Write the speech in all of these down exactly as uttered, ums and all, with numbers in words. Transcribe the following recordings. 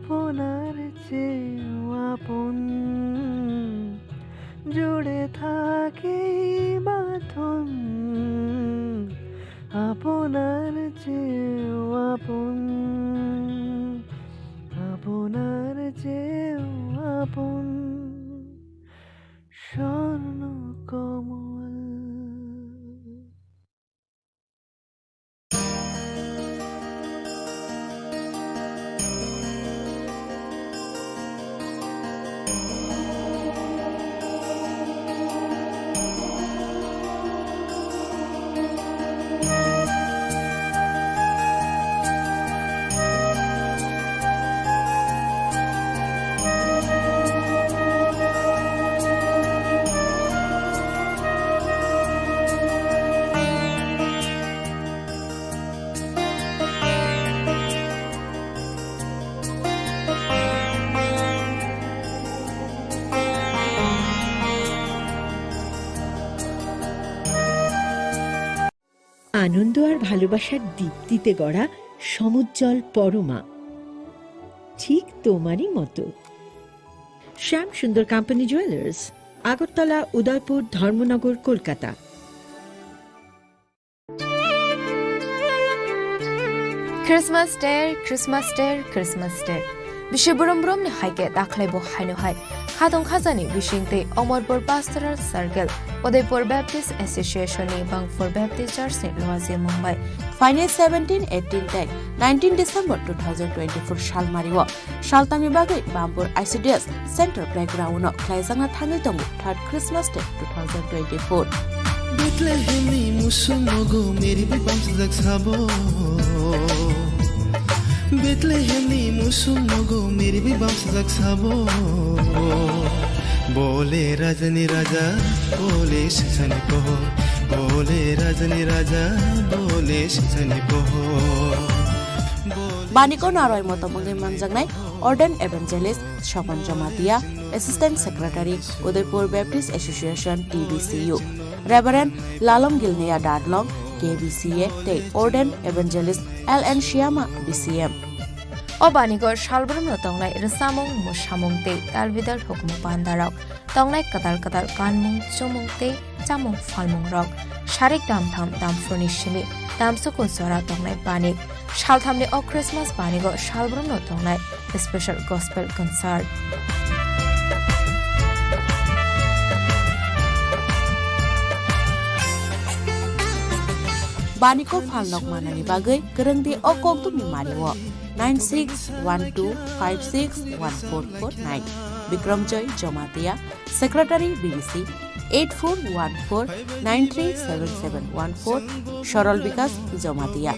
আপনার চেয়েও আপন, জুড়ে থাকে বাঁধন। আপনার চেয়েও আপন, আপনার চেয়েও আপন, স্বর্ণ কমল। আনন্দ আর ভালোবাসার দীপ্তিতে গড়া সমুজ্জ্বল পরমা, ঠিক তোমারই মতো। শ্যাম সুন্দর কোম্পানি জুয়েলার্স, আগরতলা, উদয়পুর, ধর্মনগর, Kolkata. Christmas Day, Christmas Day, Christmas Day. Bisi brum brum ni hai khe dakhwlai bo haino hai. Khatong khajani bising tei Omorpur Pastoral Circle, Udaipur Baptist Association ni Bangpur Baptist Church ni luaji mung bai. Phainai seventeen, eighteen tei nineteen December two thousand twenty-four salmari o saltamni bagwi Bangpur I C D S Center Playground no khlaijakna thangwi tongo third Christmas Day two thousand twenty-four. Bethlehemni musung nogo meri bai bamsajak sabo. Bethlehemni musung nogo meri bai bamsajak sabo. Bole rajani raja, bole sisani pohor. Bole rajani raja, bole sisani pohor. Bole Baniko naroi motom wngwi manjaknai Ordained Evangelist Sopan Jamatia, Assistant Secretary, Udaipur Baptist Association, T B C U, Reverend Lalom Gilneya Dadlong, K B C A, tei Ordained Evangelist L N Shyama, B C M. O banigo salbrumno tongnai rwchapmung, mwsamung tei talbidal hukumu pandarok, tongnai kwtal kwtal kanmung, chumung tei chamung phalmungrok, sarik damtham damphurni simi damsukun jora tongnai banik. Salthamni o Christmas banigo salbrumno tongnai special gospel concert. Baniko phalnok manani bagwi kwrwngdi o kokdumni mario nine six one two five six one four four nine. Bikramjoy Jamatia, Secretary B B C, eight four one four nine three seven seven one four, Sorol Bikash Jamatia.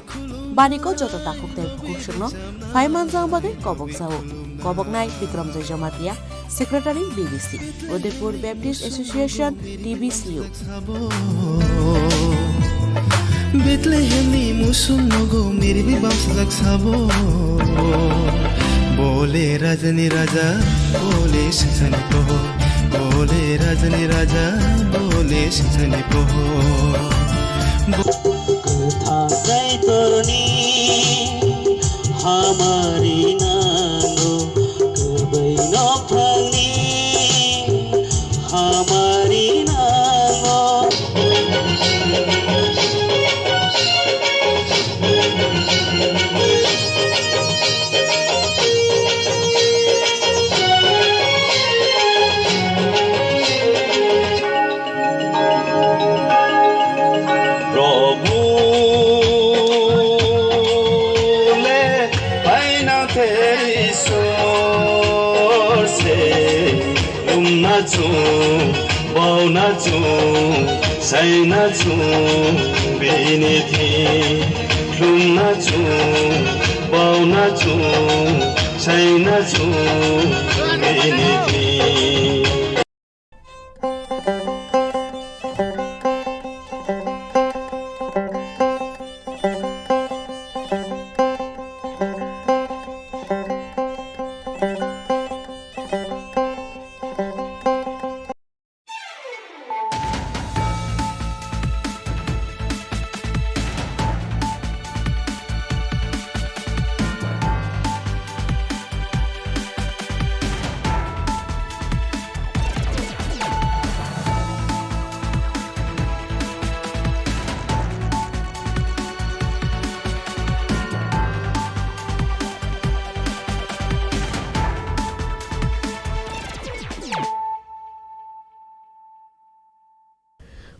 Baniko joto takhuk tei bukhuk songno phai manjak bagwi kobok jao. Koboknai Bikramjoy Jamatia, Secretary B B C, Udaipur Baptist Association, T B C U. Bethlehemni musung nogo meri bai bamsajak sabo. Bole rajani raja, bole sisani pohor. Bole rajani raja, bole sisani pohor. Kwthang Kaitorni hamari nango, kwbai nophangni hamari nango. Prabhu le paina the Isor se lumna chung, bauna chung, saina chung, bini thi lumna chung, bauna chung, saina chung, bini thi.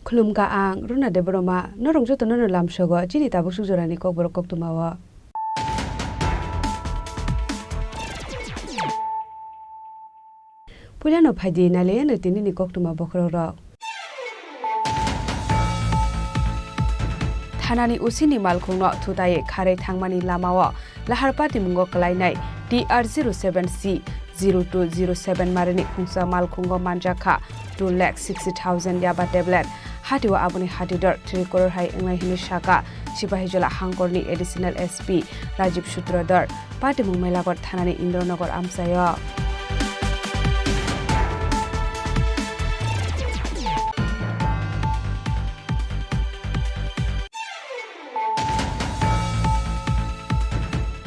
Khulumkha ang Runa Debbarma, norok jotono no lamsogo chini tabuk suk jorani kokborok koktwmao. Puilano phaidi nailaiano tinini koktwma bokhorokrok. Thanani O C ni malkhungno thutaiwi kharwi thangmani lamao Lahar patimungo kwlainai T R zero seven C zero two zero seven marini khungsa malkhungo manjakha two lakh sixty thousand yaba tablet. Hatio aboni hatidor three crore hai wngnai hwnwi sakha Sipahijola hangkorni additional S P Rajiv Sutradhar. Patimung Melagot thanani Indranagar amchaio.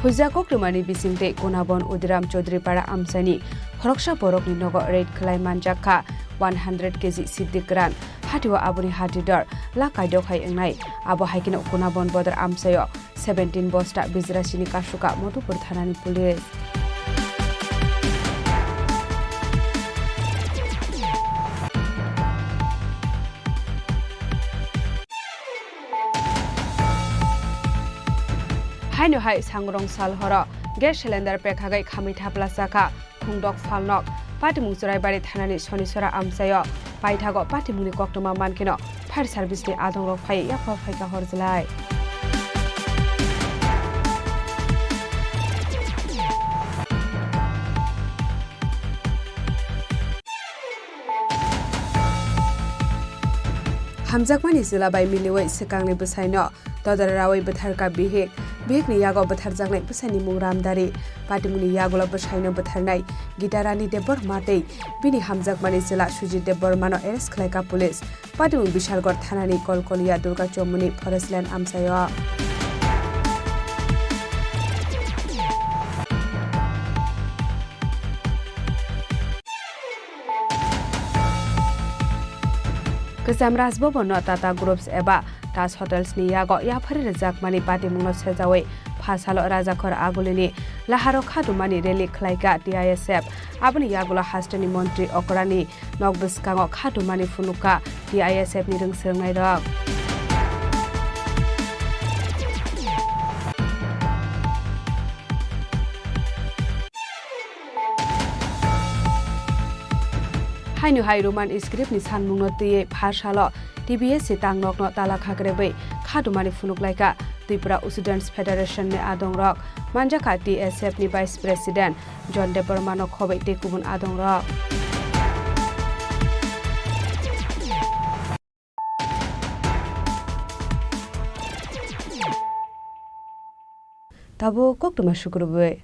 Huijak koktwmani bisingtwi Kunabon Udiram Chaudhuripara amchaini khoroksa borokni nogo raid khlai manjakha one hundred K G siddi kwran. Hatio aboni hatidor lak kaidok hai wngnai. Abo hai kheno Kunabon Bodor amchaio seventeen bosta bijrasini kasuka Madhupur thanani police. Haino hai sangrong sal horo gas cylinder pekhagwi khamwi thapla chakha. Khungdok Phalnok, Patimung Churaibari thanani Sonisora amchaio paithago patimungni koktwma mankheno fire service ni adongrok phai yapha phaikha horjlai. Hamjakmani chwla bai miliwi swkangni bwsaino todora rawi bwtharkha bihik. Bihikni yago bwtharjaknai bwsaini mung Ramdari. Patimungni yagulo bwsaino bwtharnai Gitarani Debbarma tei bini hamjakmani chwla Sujit Debbarmano arrest khlaikha police. Patimung Bishalgarh thanani Kolkolia Durga Chomuni Forest Land amchaio. Kwcham Raj Bhavan no Tata Groups eba Taj Hotels ni yago yaphari rwjakmani patimungno sejawi pha salo Rajakhor Agulini laharo khatumani rally khlaikha T I S F. Aboni yagulo hasteni montri okrani nok bwskango khatumani phunukha T I S F ni rwng swrwngnairok. Haino hai Roman script ni sanmungno twiwi pha salo T B S C tangnokno tala khakrebwi khatumani phunuklaikha Tripura Students Federation ni adongrok, manjakha T S F ni Vice President John Debbarma no khobwi tei kubun adongrok. Tabuk koktwma sukrubwi.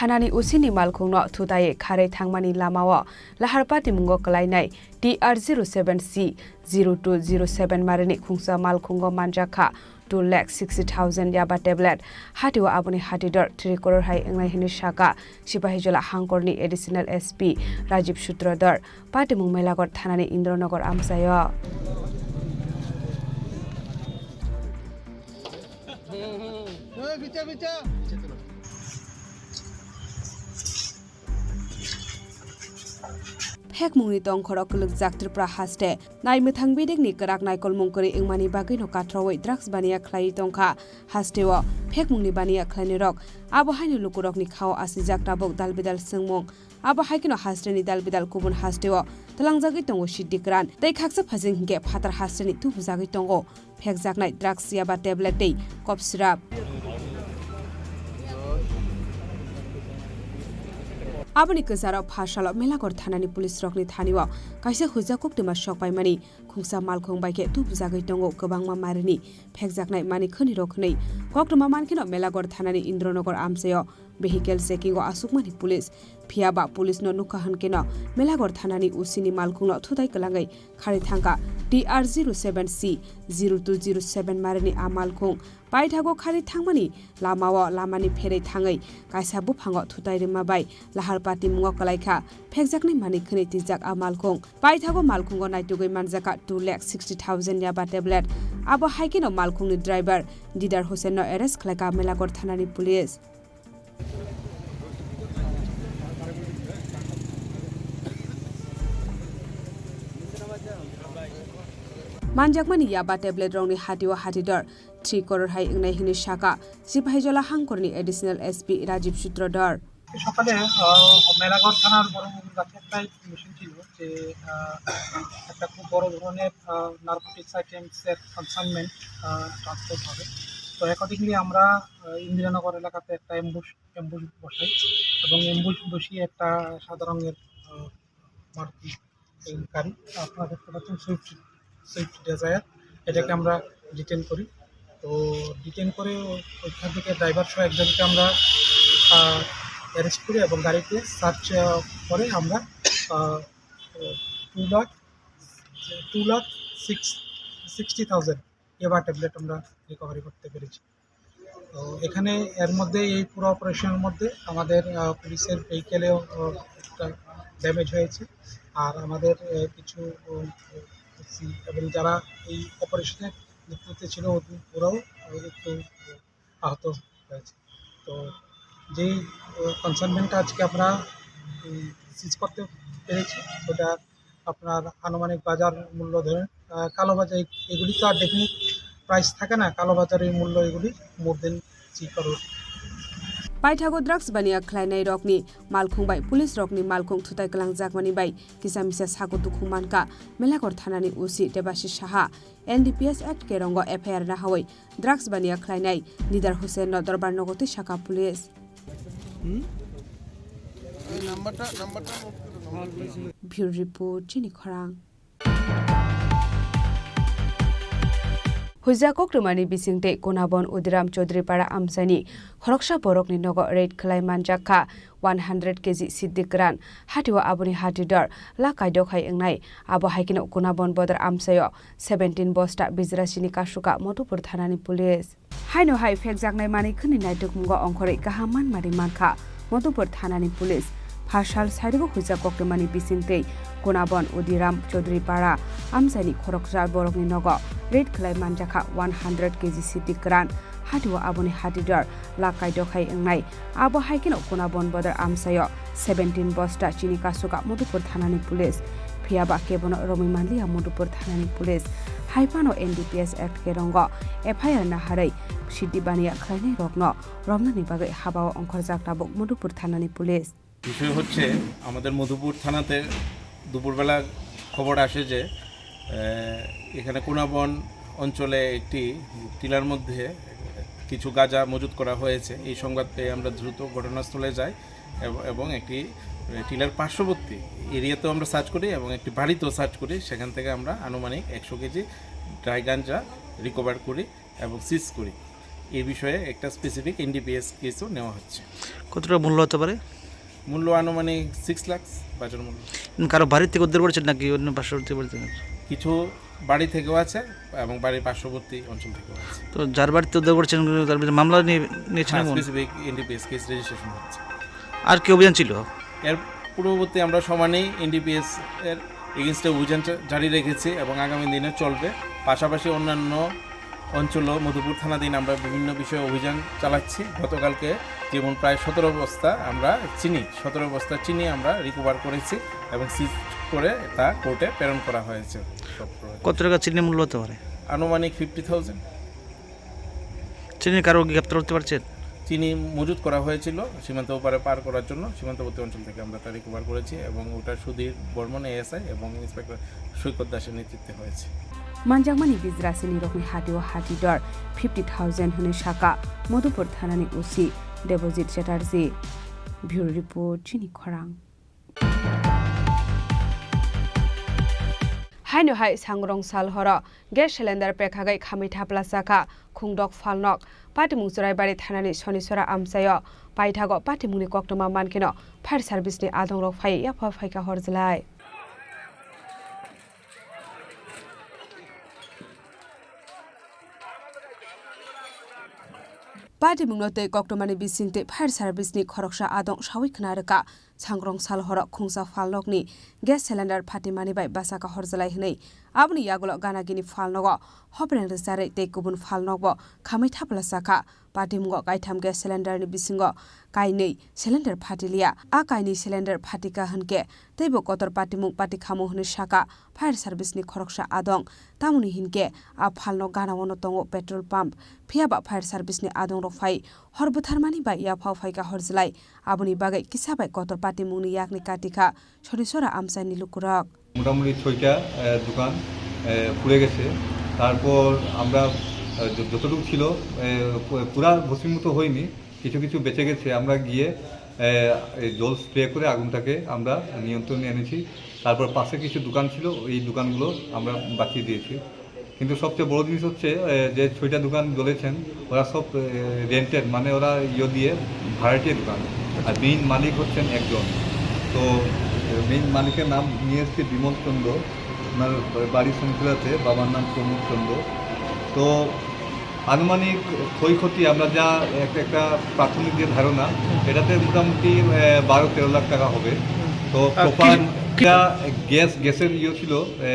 Thanani O C ni malkhungno thutaiwi kharwi thangmani lamao Lahar patimungo kwlainai T R zero seven C zero two zero seven marini khungsa malkhungo manjakha two lakh sixty thousand yaba tablet. Hatio aboni hatidor three crore hai wngnai hwnwi sakha Sipahijola hangkorni additional S P Rajiv Sutradhar. Patimung Melagot thanani Indranagar amchaio. Phekmungni tongkhoro kwlwkjak Tripura haste. Naimwthang bidikni kwrak naikolmung kwrwi wngmani bagwino katrowi drugs baniya khlaiwi tongkha. Hasteo phekmungni baniya khlainairok abo haino lukurokni khao asijak tabuk dalbidal swngmung. Abo hai kheno hasteni dalbidal kubun hasteo twlangjagwi tongo siddi kwran tei khaksa phajing hinkhe phatar hasteni tubujagwi tongo phekjaknai drugs yaba tablet tei cough syrup. Aboni kwcharo pha salo Melakhor thanani police rokni thanio kaisa huijak koktwma sok paimani khungsa malkhung bai khe tubujagwi tongo kwbangma marini phekjaknai mani khwnirok hwnwi koktwma mankheno Melakhor thanani Indranagar amchaio vehicle checking o asukmani police. Phiya ba police no nukha hwnkhe no Melagor thanani O C ni malkhung no thutai kwlangwi khari thangkha T R zero seven C zero two zero seven marini a malkhung. Paithago khari thangmani lamao lamani pherwi thangwi kaisa buphango thutai rwma bai lahar patimungo kwlaikha phekjaknai manwi khwnwi twijak a malkhung. Paithago malkhungo naitugwi manjakha two lakh sixty thousand yaba tablet. Abo hai kheno malkhungni driver Didar Hussain no arrest khlaikha Melagor thanani police. Manjakmani yaba tablet rokni hatio hatidor three crore hai wngnai hwnwi sakha Sipahijala hangkorni additional S P Rajiv Sutradhar. সকালে, আহ, মেলাঘর থানার বড় মুগুর কাছে একটা ইনফরমেশন ছিল যে, আহ, একটা খুব বড় ধরনের, আহ, নারকোটিক্স আইটেমস এর কনসাইনমেন্ট, আহ, ট্রান্সপোর্ট হবে। তো অ্যাকর্ডিংলি আমরা, আহ, ইন্দিরানগর এলাকাতে একটা অ্যাম্বুশ, অ্যাম্বুশ বসাই এবং অ্যাম্বুশ বসিয়ে একটা সাদা রঙের, আহ, মারুতি গাড়ি, আপনারা দেখতে পাচ্ছেন সুইফট, সুইফট ডিজায়ার, এটাকে আমরা ডিটেন করি। তো ডিটেন করে ওইখান থেকে ড্রাইভার সহ একজনকে আমরা, আহ, অ্যারেস্ট করি এবং গাড়িতে সার্চ, আহ, করে আমরা, আহ, টু লাখ, টু লাখ সিক্স, সিক্সটি থাউজেন্ড এবার ট্যাবলেট আমরা রিকভারি করতে পেরেছি। তো এখানে এর মধ্যে এই পুরো অপারেশনের মধ্যে আমাদের, আহ, পুলিশের ভেহিকেলেও, আহ, একটা ড্যামেজ হয়েছে। আর আমাদের, আহ, কিছু, আহ, সি-, এবং যারা এই অপারেশনের নেতৃত্বে ছিল, ওরাও একটু আহত হয়েছে। তো যেই, আহ, কনসাইনমেন্টটা আজকে আমরা, উম, সিজ করতে পেরেছি, ওটা আপনার আনুমানিক বাজার মূল্য ধরেন, আহ, কালোবাজার এ-, এগুলি তো আর ডেফিনিট প্রাইস থাকে না, কালোবাজারের মূল্য এগুলি মোর দেন থ্রি crore. Paithago drugs baniya khlainai rokni malkhung bai police rokni malkhung thutai kwlangjakmani bai kisa misa sago dukhu mankha Melakor thanani O C Debashis Saha. N D P S Act kerongo F I R nahawi drugs baniya khlainai Didar Hussain no dorbar nogo twi sakha police. Hmm? Bureau report, Chini Khorang. Huija kokrwmani bisingtwi Kunabon Udiram Chaudhuripara amchaini khoroksa borokni nogo raid khlai manjak kha one hundred K G siddi kwran. Hatio aboni hatidor lak kaidok hai wngnai. Abo hai kheno Kunabon Bodor amchaio seventeen bosta bijra chini kasuka Madhupur thanani police. Haino hai phekjaknai manwi khwnwi naitukmungo ongkhorwi kaham manmari mankha Madhupur thanani police. Phasal sairugo huija kokrwmani bisingtwi Kunabon Udiram Chaudhuripara amchaini khoroksa borokni nogo raid khlai manjakha one hundred K G siddi kwran. Hatio aboni hatidor lak kaidok hai wngnai. Abo hai kheno Kunabon Bodor amchaio seventeen bosta chini kasuka Madhupur thanani police. Phiya ba kebono romwi manliya Madhupur thanani police. Hai phano N D P S Act kerongo F I R naharwi siddi baniya khlainai rokno romnani bagwi habao ongkhorjak tabuk Madhupur thanani police. বিষয় হচ্ছে, আমাদের মধুপুর থানাতে দুপুরবেলা খবর আসে যে, আহ, এখানে কোনাবন অঞ্চলে একটি টিলার মধ্যে কিছু গাঁজা মজুত করা হয়েছে। এই সংবাদ পেয়ে আমরা দ্রুত ঘটনাস্থলে যাই এব-, এবং একটি, আহ, টিলার পার্শ্ববর্তী এরিয়াতেও আমরা সার্চ করি এবং একটি বাড়িতেও সার্চ করি। সেখান থেকে আমরা আনুমানিক একশো কেজি ড্রাই গাঞ্জা রিকভার করি এবং সিজ করি। এই বিষয়ে একটা স্পেসিফিক এনডিপিএস কেসও নেওয়া হচ্ছে। কত টাকা মূল্য হতে পারে? মূল্য আনুমানিক সিক্স লাখ বাজার মূল্য। উম, কারো বাড়ি থেকে উদ্ধার করেছেন নাকি অন্য পার্শ্ববর্তী বাড়ি থেকে? কিছু বাড়ি থেকেও আছে এবং বাড়ির পার্শ্ববর্তী অঞ্চল থেকেও আছে। তো যার বাড়িতে উদ্ধার করেছেন, তার বিরুদ্ধে মামলা নিয়ে, নিয়েছেন হ্যাঁ, এমন? স্পেসিফিক এনডিপিএস কেস রেজিস্ট্রেশন হচ্ছে। আর কি অভিযান ছিল? এর পূর্ববর্তী আমরা সমানেই এনডিপিএস এর এগেইনস্টে অভিযান চা-, জারি রেখেছি এবং আগামী দিনে চলবে। পাশাপাশি অন্যান্য অঞ্চলও মধুপুর থানাধীন আমরা বিভিন্ন বিষয়ে অভিযান চালাচ্ছি। গতকালকে যেমন প্রায় সতেরো বস্তা আমরা চিনি, সতেরো বস্তা চিনি আমরা রিকভার করেছি এবং সিজ করে তা কোর্টে প্রেরণ করা হয়েছে। সব প্রমাণ। কত টাকা চিনি মূল্য হতে পারে? আনুমানিক ফিফটি থাউজেন্ড। চিনি কারো গ্রেপ্তার করতে পারছেন? চিনি মজুত করা হয়েছিল সীমান্ত ওপারে পার করার জন্য, সীমান্তবর্তী অঞ্চল থেকে আমরা তা রিকভার করেছি এবং ওটা সুধীর বর্মন এএসআই এবং ইন্সপেক্টর সৈকত দাসের নেতৃত্বে হয়েছে। Manjakmani bijra chini rokni hatio hatidor fifty thousand hwnwi sakha Madhupur thanani O C Debojit Chatterjee. Bureau report, Chini Khorang. Haino hai sangrong sal horo gas cylinder pekhagwi khamwi thapla chakha Khungdok Phalnok. Patimung Chwraibari thanani Sonisora amchaio paithago patimungni koktwma mankheno fire service ni adongrok phai yapha phaikha horjlai. Patimungno tei koktwmani bisingtwi fire service ni khoroksa adong sawi khna rwkha. Sangrong sal horo Khungsa Phalnokni gas cylinder phatimani bai bachakha horjlai hwnwi. Aboni yagulo gana gini phalnogo hopreng rwcharwi tei kubun phalnokbo khamwi thapla chakha. Patimungo kaitham gas cylinder ni bisingo kainwi cylinder phatiliya. A kainwi cylinder phatika hwnkhe teibo kotor patimung patikhamo hwnwi sakha fire service ni khoroksa adong. Tamoni hinkhe a phalno gana-o no tongo petrol pump. Phiyaba fire service ni adongrok phai hor bwtharmani bai yapha phaikha horjlai. Aboni bagwi kisa bai kotor patimungni yakni katikha Sonisora amchaini lukurok. মোটামুটি ছয়টা, আহ, দোকান, আহ, পুড়ে গেছে। তারপর আমরা, আহ, য-, যতটুকু ছিল, আহ, পু-, পুরা ভস্মীভূত হয়নি, কিছু কিছু বেঁচে গেছে। আমরা গিয়ে, আহ, এই জল স্প্রে করে আগুনটাকে আমরা নিয়ন্ত্রণে এনেছি। তারপর পাশে কিছু দোকান ছিল, এই দোকানগুলো আমরা বাঁচিয়ে দিয়েছি। কিন্তু সবচেয়ে বড় জিনিস হচ্ছে, এ, যে ছয়টা দোকান জ্বলেছেন, ওরা সব, এ, রেন্টেড, মানে ওরা ইয়ে দিয়ে ভাড়াটিয়া দোকান। আর মেইন মালিক হচ্ছেন একজন। তো, এ, মেইন মালিকের নাম নিয়ে এসছে বিমল চন্দ্র, ওনার বাড়ি সোনপুরাতে, বাবার নাম প্রমোদ চন্দ্র। তো আনুমানিক ক্ষয়ক্ষতি আমরা যা একটা, একটা প্রাথমিক যে ধারণা, এটাতে মোটামুটি, এ, বারো তেরো লাখ টাকা হবে। তো আর প্রপার কি, কি এটা গ্যাস, গ্যাসের ইয়ে ছিল, এ,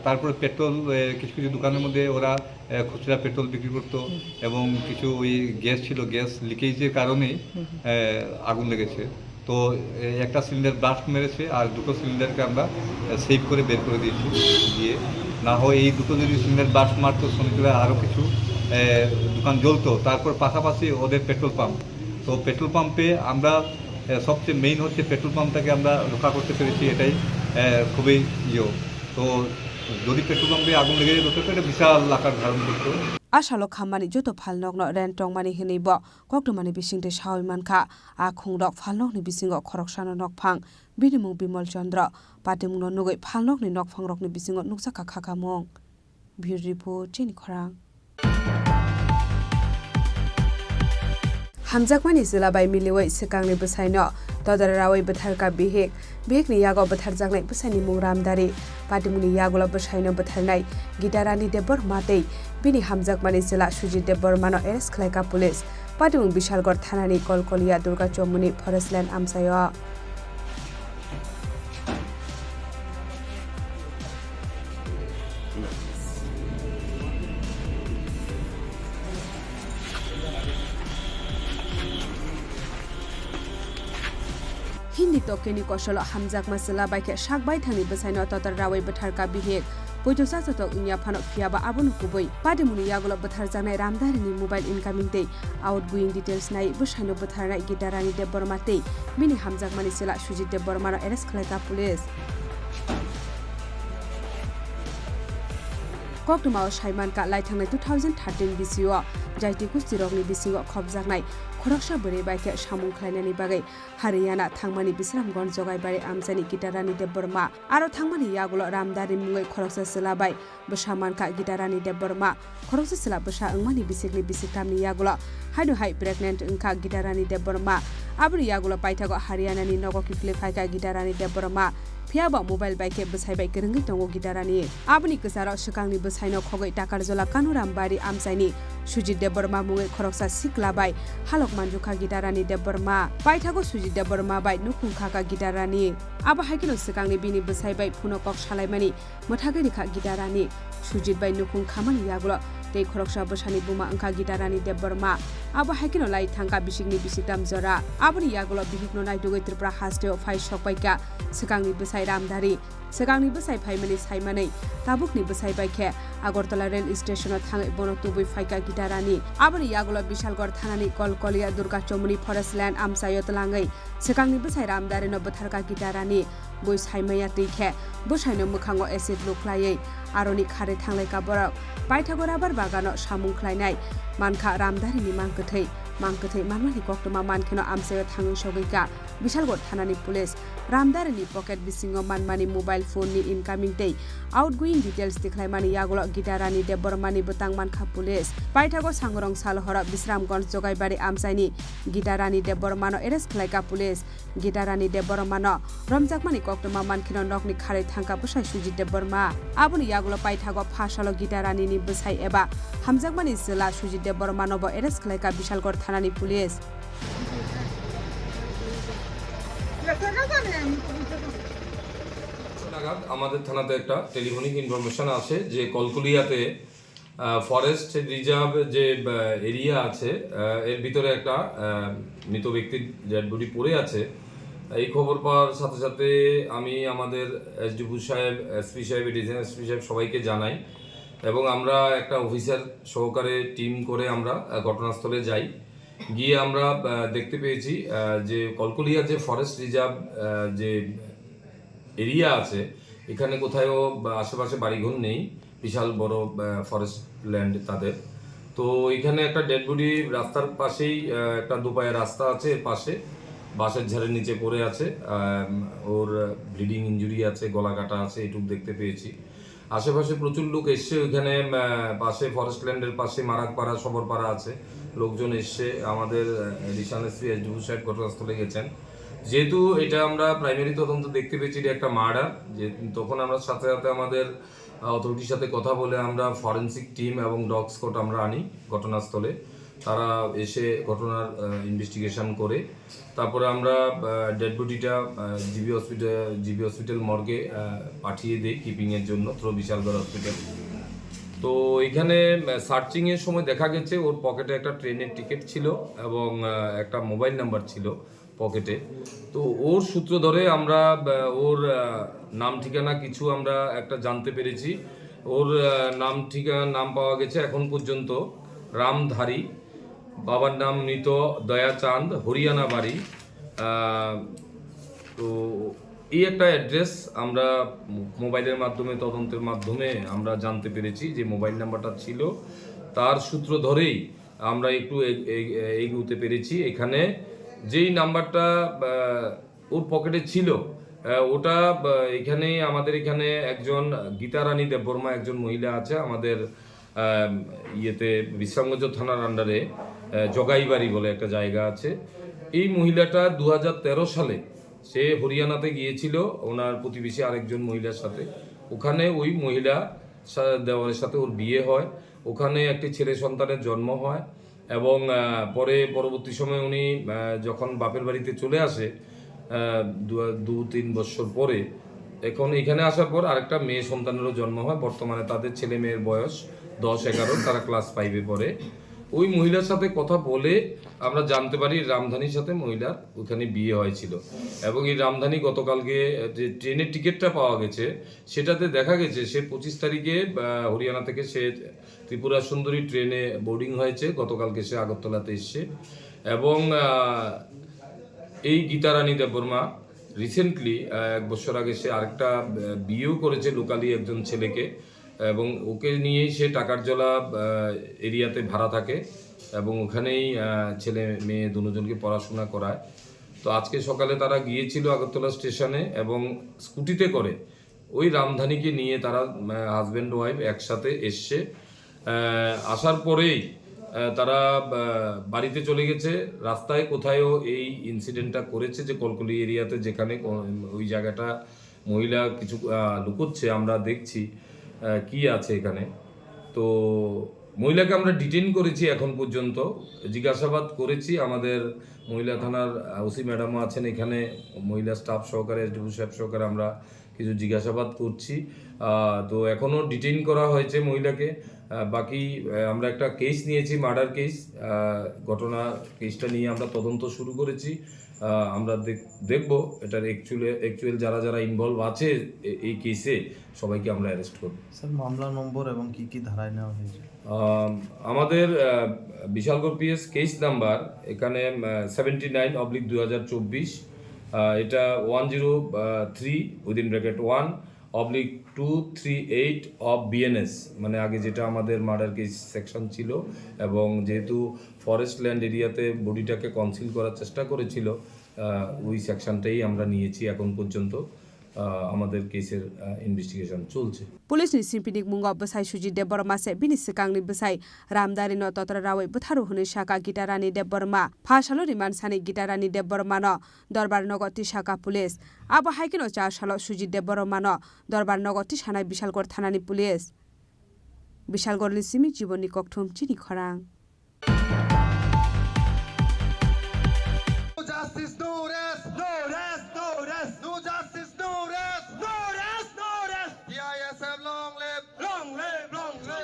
তারপরে পেট্রোল, এ, কিছু কিছু দোকানের মধ্যে ওরা, এ, খুচরা পেট্রোল বিক্রি করতো এবং কিছু ওই গ্যাস ছিল, গ্যাস লিকেজের কারণেই, এ, আগুন লেগেছে। তো, এ, একটা সিলিন্ডার ব্লাস্ট মেরেছে আর দুটো সিলিন্ডারকে আমরা, এ, সেভ করে বের করে দিয়েছি। দিয়ে না হয় এই দুটো যদি সিলিন্ডার ব্লাস্ট মারতো, শ্রমিকরা আরও কিছু, এ, দোকান জ্বলতো। তারপর পাশাপাশি ওদের পেট্রোল পাম্প, তো পেট্রোল পাম্পে আমরা, এ, সবচেয়ে মেইন হচ্ছে পেট্রোল পাম্পটাকে আমরা রক্ষা করতে পেরেছি, এটাই, এ, খুবই ইয়ে। তো যদি পেট্রোল পাম্পে আগুন লেগে যেত, তো এটা বিশাল আকার ধারণ করতো। A salo khammani joto phalnokno rent tongmani hwnwi bo koktwmani bisingtwi sawi mankha. A khungrok phalnokni bisingo khoroksano nokphang, bini mung Bimal Chandra. Patimungno nugwi phalnokni nokphangrokni bisingo nukjakha khakamung. Bureau Report, Chini Khorang. Hamjakmani chwla bai miliwi swkangni bwsaino todor rawi bwtharkha bihik. Bihikni yago bwtharjaknai bwsaini mung Ramdari. Patimungni yagulo bwsaino bwtharnai Gitarani Debbarma tei bini hamjakmani chwla Sujit Debbarmano arrest khlaikha police. Patimung Bishalgarh thanani Kolkolia Durga Chomuni Forest Land amchaio. Hindi tokeni kosolo hamjakma chwla bai khe sak baithangni bwsaino totor rawi bwtharkha bihik. Poito chachatok wngya phano, phiyaba abono kubui. Patimungni yagulo bwtharjaknai Ramdarini mobile incoming tei outgoing details nai bwsaino bwtharnai Gitarani Debbarma tei bini hamjakmani chwla Sujit Debbarmano arrest khlaikha police. Koktwmao saimankha, laithangnai two thousand thirteen bisio jaiti gustirokni bisingo khopjaknai khoroksa bwrwi bai khe samung khlainani bagwi Haryana thangmani Bisramganj Jogaibari amchaini Gitarani Debbarma. Aro thangmani yagulo Ramdari mungwi khoroksa chwla bai bwsa mankha Gitarani Debbarma. Khoroksa chwla bwsa wngmani bisikni bisiktamni yagulo haino hai pregnant wngkha Gitarani Debbarma. Aboni yagulo paithago Haryanani nogo kiphilwi phaikha Gitarani Debbarma. Phiyaba mobile bai khe bwsai bai kwrwngwi tongo Gitarani. Aboni kwcharo swkangni bwsaino khogwi Takarjola Kanuram Bari amchaini Sujit Debbarma mungwi khoroksa sikla bai halok manjukha Gitarani Debbarma. Paithago Sujit Debbarma bai nukhung khakha Gitarani. Abo hai kheno swkangni bini bwsai bai phuno kok salaimani mwthagwi rikha Gitarani. Sujit bai nukhung khamani yagulo tei khoroksa bwsani buma wngkha Gitarani Debbarma. Abo hai kheno lai thangkha bisikni bisiktam jora. Aboni yagulo bihikno naitugwi Tripura hasteo phai sokpaikha swkangni bwsai Ramdari. Swkangni bwsai phaimani saimanwi tabukni bwsai bai khe Agartala rail station-o thangwi bono tubui phaikha Gitarani. Aboni yagulo Bishalgarh thanani Kolkolia Durga Chomuni Forest Land amchaio twlangwi swkangni bwsai Ramdarino bwtharkha Gitarani. Bui saimaya twi khe bwsaino mwkhango acid luklaiwi aroni kharwi thanglaikha borok. Paithago rabar bagano samung khlainai mankha Ramdarini mang kwthwi. Mang kwthwi manmani koktwma mankheno amchaio thangwi sogwi ka Bishalgarh thanani police. Ramdarini pocket bisingo manmani mobile phone ni incoming tei outgoing details tikhlaimani yagulo Gita Rani Debbarmani bwtang mankha police. Paithago Sangorong sal horo Bisramganj Jogaibari amchaini Gita Rani Debbarmano arrest khlaika police. Gita Rani Debbarmano romjakmani koktwma mankheno nokni kharwi thangka bwsai Sujit Debbarma. Aboni yagulo paithago pha salo Gita Rani ni bwsai eba hamjakmani chwla Sujit Debbarmano bo arrest khlaika Bishalgarh thanani police. নাগাদ আমাদের থানাতে একটা telephonic information আসে যে কলকুলিয়াতে forest reserve যে এরিয়া আছে, আহ, এর ভিতরে একটা আহ, মৃত ব্যক্তির ডেড বডি পড়ে আছে। এই খবর পাওয়ার সাথে সাথে আমি আমাদের এসডিপিও সাহেব, এসপি সাহেব, এডিশনাল এসপি সাহেব সবাইকে জানাই এবং আমরা একটা অফিসার সহকারে টিম করে আমরা আহ, ঘটনাস্থলে যাই। গিয়ে আমরা আহ, দেখতে পেয়েছি আহ, যে কলকুলিয়া যে ফরেস্ট রিজার্ভ আহ, যে এরিয়া আছে, এখানে কোথাও বা আশেপাশে বাড়িঘর নেই, বিশাল বড় ফরেস্ট ল্যান্ড তাদের। তো এখানে একটা ডেড বডি রাস্তার পাশেই আহ, একটা দুপায়ে রাস্তা আছে, এর পাশে বাঁশের ঝাড়ের নিচে পড়ে আছে। আহ, ওর ব্লিডিং ইঞ্জুরি আছে, গলা কাটা আছে, এটুকু দেখতে পেয়েছি। আশেপাশে প্রচুর লোক এসছে ওইখানে, আহ, পাশে ফরেস্ট ল্যান্ডের পাশে মারাকপাড়া, সবরপাড়া আছে, লোকজন এসছে। আমাদের এডিশনাল এসপি এসডিপিও সাহেব ঘটনাস্থলে গেছেন। যেহেতু এটা আমরা প্রাইমারি তদন্ত দেখতে পেয়েছি এটা একটা মার্ডার, যে তখন আমরা সাথে সাথে আমাদের অথরিটির সাথে কথা বলে আমরা ফরেন্সিক টিম এবং ডগ স্কোয়াড আমরা আনি ঘটনাস্থলে। তারা এসে ঘটনার ইনভেস্টিগেশন করে তারপরে আমরা ডেড বডিটা জিবি হসপিটাল জিবি হসপিটাল মর্গে পাঠিয়ে দেই কিপিংয়ের জন্য থ্রো বিশালগড় হসপিটাল। তো এখানে সার্চিংয়ের সময় দেখা গেছে ওর পকেটে একটা ট্রেনের টিকিট ছিল এবং আহ, একটা মোবাইল নাম্বার ছিল পকেটে। তো ওর সূত্র ধরে আমরা আহ, ওর আহ, নাম ঠিকানা কিছু আমরা একটা জানতে পেরেছি। ওর আহ, নাম ঠিকানা নাম পাওয়া গেছে এখন পর্যন্ত রামধারী, বাবার নাম মৃত দয়া চাঁদ, হরিয়ানা বাড়ি। আহ, তো এই একটা অ্যাড্রেস আমরা মোবাইলের মাধ্যমে তদন্তের মাধ্যমে আমরা জানতে পেরেছি যে মোবাইল নাম্বারটা ছিল, তার সূত্র ধরেই আমরা একটু এগ- এগ- এগোতে পেরেছি। এখানে যেই নাম্বারটা আহ, ওর পকেটে ছিল আহ, ওটা আহ, এখানে আমাদের এখানে একজন গীতা রানী দেববর্মা একজন মহিলা আছে আমাদের আহ, ইয়েতে বিশ্রামগঞ্জ থানার আন্ডারে জগাইবাড়ি বলে একটা জায়গা আছে। এই মহিলাটা দু হাজার তেরো সালে সে হরিয়ানাতে গিয়েছিল ওনার প্রতিবেশী আরেকজন মহিলার সাথে। ওখানে ওই মহিলা সা- দেওয়ারের সাথে ওর বিয়ে হয়। ওখানে একটি ছেলে সন্তানের জন্ম হয় এবং আহ, পরে পরবর্তী সময় উনি আহ, যখন বাপের বাড়িতে চলে আসে আহ, দু দু তিন বছর পরে, এখন এখানে আসার পর আরেকটা মেয়ে সন্তানেরও জন্ম হয়। বর্তমানে তাদের ছেলে মেয়ের বয়স দশ এগারো, তারা ক্লাস ফাইভে পড়ে। ওই মহিলার সাথে কথা বলে আমরা জানতে পারি রামধানীর সাথে মহিলার ওখানে বিয়ে হয়েছিল এবং এই রামধানী গতকালকে যে ট্রেনের টিকিটটা পাওয়া গেছে সেটাতে দেখা গেছে সে পঁচিশ তারিখে আহ, হরিয়ানা থেকে সে ত্রিপুরা সুন্দরী ট্রেনে বোর্ডিং হয়েছে, গতকালকে সে আগরতলাতে এসছে এবং আহ, এই গীতা রানী দেববর্মা রিসেন্টলি এক বছর আগে সে আরেকটা আহ, বিয়েও করেছে লোকালি একজন ছেলেকে এবং ওকে নিয়েই সে টাকারজলা এরিয়াতে ভাড়া থাকে এবং ওখানেই আহ, ছেলে মেয়ে দুজনকে পড়াশোনা করায়। তো আজকে সকালে তারা গিয়েছিল আগরতলা স্টেশনে এবং স্কুটিতে করে ওই রামধানীকে নিয়ে তারা হাজব্যান্ড ওয়াইফ একসাথে এসছে। আহ, আসার পরেই আহ, তারা আহ, বাড়িতে চলে গেছে। রাস্তায় কোথায়ও এই ইনসিডেন্টটা করেছে যে কলকলি এরিয়াতে, যেখানে ক- ওই জায়গাটা মহিলা কিছু আহ, লুকোচ্ছে, আমরা দেখছি আহ, কি আছে এখানে। তো মহিলাকে আমরা ডিটেইন করেছি এখন পর্যন্ত, জিজ্ঞাসাবাদ করেছি। আমাদের মহিলা থানার ওসি ম্যাডামও আছেন এখানে, মহিলা স্টাফ সহকারে, এসডিপিও সাহেব সহকারে আমরা কিছু জিজ্ঞাসাবাদ করছি। আহ, তো এখনও ডিটেইন করা হয়েছে মহিলাকে। আহ, বাকি আহ, আমরা একটা কেস নিয়েছি, মার্ডার কেস। ঘটনা কেসটা নিয়ে আমরা তদন্ত শুরু করেছি। আহ, আমরা দেখ- দেখব এটার অ্যাকচুয়ালি অ্যাকচুয়াল যারা যারা ইনভলভ আছে এ- এই কেসে, সবাইকে আমরা অ্যারেস্ট করব। স্যার, মামলা নম্বর এবং কি কি ধারায় নেওয়া হয়েছে? আম, আমাদের আহ, বিশালগড় পিএস কেস নাম্বার এখানে সেভেন্টি নাইন অবলিক দুই হাজার চব্বিশ, এটা one zero three within bracket one oblique two three eight of BNS, মানে আগে যেটা আমাদের মার্ডার কেস সেকশন ছিল, এবং যেহেতু ফরেস্ট ল্যান্ড এরিয়াতে বডিটাকে কনসিল করার চেষ্টা করেছিল, আহ, ওই সেকশনটাই আমরা নিয়েছি এখন পর্যন্ত। আহ, আমাদের কেসের, আহ, ইনভেস্টিগেশন চলছে। Police ni simpini mungo bwsai Sujit Debbarma se, bini swkangni bwsai Ramdari no totra rawi bwtharu hwnwi saka Gita Rani Debbarma. Pha salo remand sani Gita Rani Debbarma no dorbar nogo tisaka police. Abo hai kheno char salo Sujit Debbarma no dorbar nogo tisanai Bishalgarh thanani police. Bishalgarh ni simi Jibon ni kokthum chini khorang. No justice, no rest, no rest, no rest, no justice, no rest, no rest, no rest. T I S F long live, long live, long live.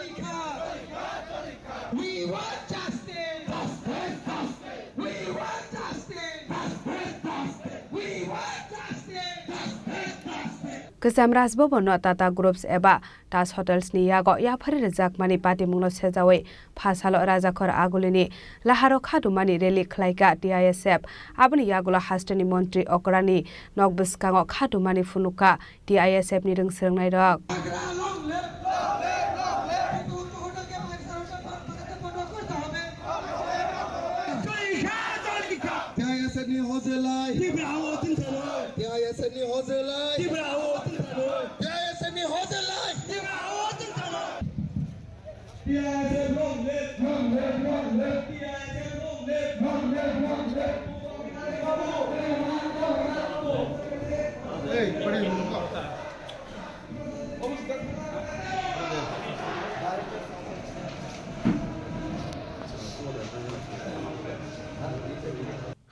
We want justice. Justice, justice. We want justice. Justice, justice. We want justice. Justice, justice. Kwcham Raj Bhavan no Tata Groups eba Taj Hotels ni yago yaphari rwjakmani patimungno sejawi pha salo Rajakhor Agulini laharo khadumani rally khlaika T I S F. Aboni yagulo hasteni montri okrani nok bwskango khadumani phunuka T I S F ni rwngsrwngnairok. T I S F ni hozlai. T I S F ni hozlai. T I S F ni hozlai. T I S F long live, long live, long live. T I S F long live, long live, long live. Hey, pare.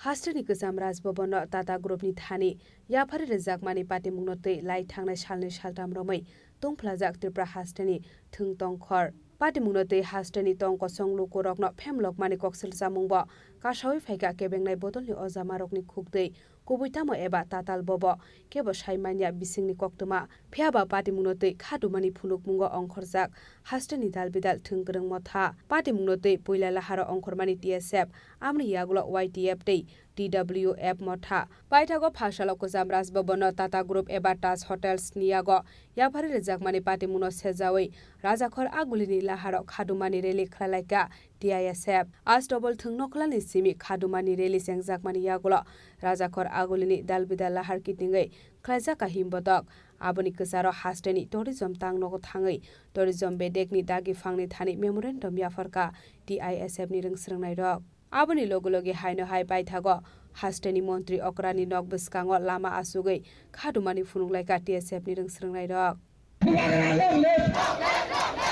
Hasteni Kwcham Raj Bhavan no Tata Group ni thani yaphari rwjakmani patimungno twi lai thangnai salnwi saltham romwi tongphlajak Tripura hasteni thwng tongkhor. Patimungno twi hasteni tong kosong lukurokno phemlokmani koksil chamungbo kasawi phaikha kebengnai bodolni ojamarokni khuk twi kubui tamo eba tatal bobo kebo sai manya bisingni koktwma. Phiyaba patimungno twi khatumani phunukmungo ongkhorjak hasteni dalbidal thwng kwrwng motha. Patimungno twi puila laharo ongkhormani T S F, amoni yagulo Y T F tei T W F motha. Paithago pha salo Kwcham Raj Bhavan no Tata Group eba Taj Hotels ni yago yaphari rwjakmani patimungno sejawi Rajakhor Agulini laharo khadumani rally khlailaika T I S F. Astobol thwng nokhlani simi khadumani rally chengjakmani yagulo Rajakhor Agulini dalbidal lahar kitingwi khlaijak kahim botok. Aboni kwcharo hasteni tourism tang nogo thangwi tourism bedekni dagi phangni thani memorandum yapharkha T I S F ni rwngsrwngnairok. Aboni logi logi haino hai paithago hasteni montri okrani nok bwskango lama achugwi khadumani phunuglaikha T S F ni rwngsrwngnairok. Bubagra long live!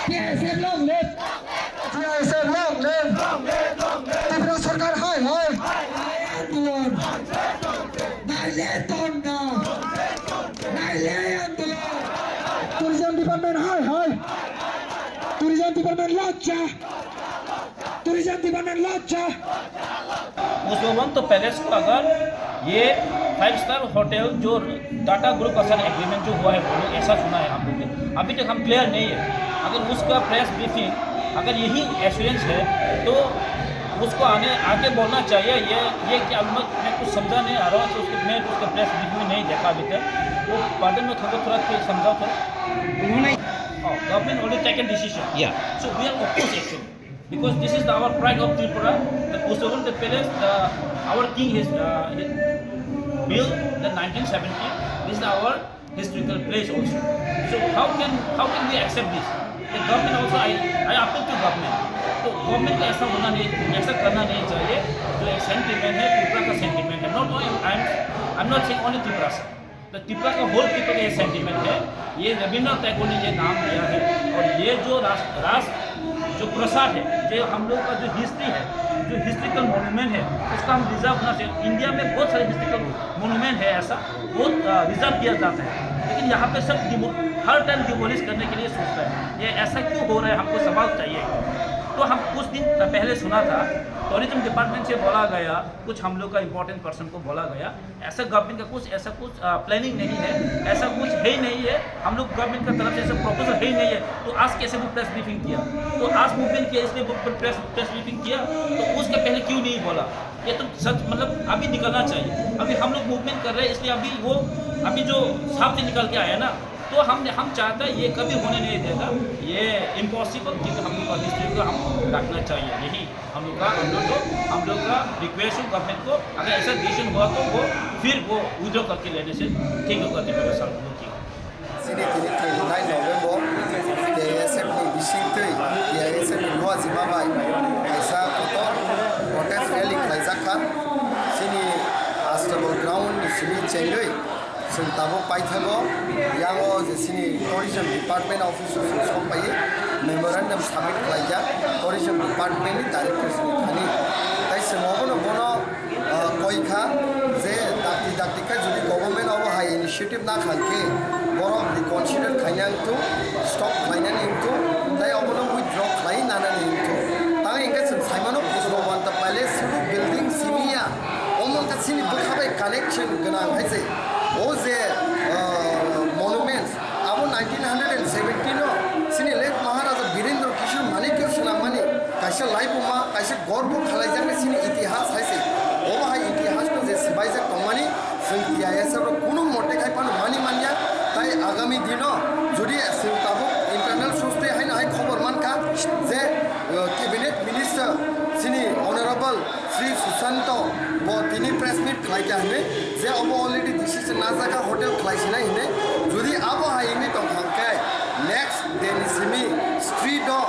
T I S F long live! T I S F long live! Tripura Sarkar hai hai! Andolon! Naile dhorna! Naile andolon! Tourism department hai hai! Tourism department lajja! Tourism department lajja! उस भवन तो पैलेस को अगर ये five star hotel जो टाटा ग्रुप का साथ एग्रीमेंट जो हुआ है, वो ऐसा सुना है हम लोग ने, अभी तक हम क्लियर नहीं है। अगर उसका प्रेस ब्रीफिंग, अगर यही एश्योरेंस है, तो उसको आने, आके बोलना चाहिए। ये, ये कि अब मैं, मैं कुछ समझा नहीं आ रहा हूँ, तो उसको, मैं उसका प्रेस ब्रीफिंग में नहीं देखा अभी तक। वो बारे में थोड़ा, थोड़ा फिर समझा तो। उन्होंने Oh, government already taken decision. Yeah. So we are opposed actually. Because this is the, our pride of Tripura, the Pushpabhan Palace, the, our king has, uh, built the nineteen seventy. This is our historical place also. So how can, how can we accept this? The government also, I, I appeal to government. तो गवर्नमेंट को ऐसा होना नहीं, ऐसा करना नहीं चाहिए। जो एक सेंटिमेंट है, ट्रिपुरा का सेंटिमेंट है। Not only I am, I am not saying only Tripura, sir. तो त्रिपुरा का होल पीपल का ये सेंटिमेंट है, ये रविंद्रनाथ टैगोर ने ये नाम दिया है। और ये जो राष्ट्र, राष्ट्र जो प्रसाद है, जो हम लोग का जो हिस्ट्री है, जो हिस्ट्रिकल मॉन्यूमेंट है, उसका हम रिजर्व होना चाहिए। इंडिया में बहुत सारे हिस्ट्रिकल मॉन्यूमेंट है ऐसा, बहुत, अ, रिजर्व किया जाता है, लेकिन यहाँ पे सब डिमो-, हर टाइम डिमोलिश करने के लिए सोचता है। ये ऐसा क्यों हो रहा है, हमको जवाब चाहिए। तो हम कुछ दिन पहले सुना था, टूरिज्म डिपार्टमेंट से बोला गया, कुछ हम लोग का इंपॉर्टेंट पर्सन को बोला गया, ऐसा गवर्नमेंट का कुछ, ऐसा कुछ, अ, प्लानिंग नहीं है, ऐसा कुछ है ही नहीं है। हम लोग गवर्नमेंट का तरफ से ऐसा प्रपोजल है ही नहीं है, तो आज कैसे वो प्रेस ब्रीफिंग किया? तो आज मूवमेंट किया, इसलिए वो प्रेस, प्रेस ब्रीफिंग किया, तो उसके पहले क्यों नहीं बोला? ये तो सच, मतलब, अभी निकलना चाहिए। अभी हम लोग मूवमेंट कर रहे हैं, इसलिए अभी वो, अभी जो साफ से निकल के आया ना, तो हम हम चाहता है ये कभी होने नहीं देगा, ये इम्पॉसिबल, क्योंकि हम लोग का डिस्ट्रिक्ट को हम रखना चाहिए। यही हम लोग का अनुरोध हो, हम लोग का रिक्वेस्ट हो गवर्नमेंट को, अगर ऐसा डिसीजन हुआ तो वो फिर वो विड्रॉ करके लेने से ठीक होगा, दीपक साहब। Sini tini twenty nine November T I S F ni bising twi T I S F ni luwa jima bai kaisa kotor protest rally khlaijak kha. Sini Astabal ground ni simi chengwi chwng tabuk paithago yango je sini tourism department office o chwng sok pai memorandum submit khlaijak tourism department ni director sini thani. Tai chwng obono bono ah, koi kha je dakti dakti khe jodi government obo hai initiative na khai khe borok reconsider khaina wngthung, stop khlainani wngthung, tai obono withdraw khlai nanani wngthung. Tang hingkhe chwng saimano Pushpabanta Palace suru building simi ya, omo wngkha chini bwkha bai connection gwnang hai se. O je, ah, monuments, abo nineteen hundred and seventeen o chini late Maharaja Birendra Kishore Manikya swnammani kaisa laibuma, kaisa gorbo khalaijaknai chini itihas hai se. Obo hai itihas no je swbaijak tongmani chwng T I S F rok kunu mote khai phano mani manya. Tai agami dino jodi chwng tabuk internal source tei haino hai khobor mankha je, uh, cabinet minister chini honorable Sri Susanto bo tini press meet khlai kha hinwi je obo already decision najak kha hotel khlai sinai hinwi. Jodi abo hai wngwi tongkha hwnkhe next day ni simi street o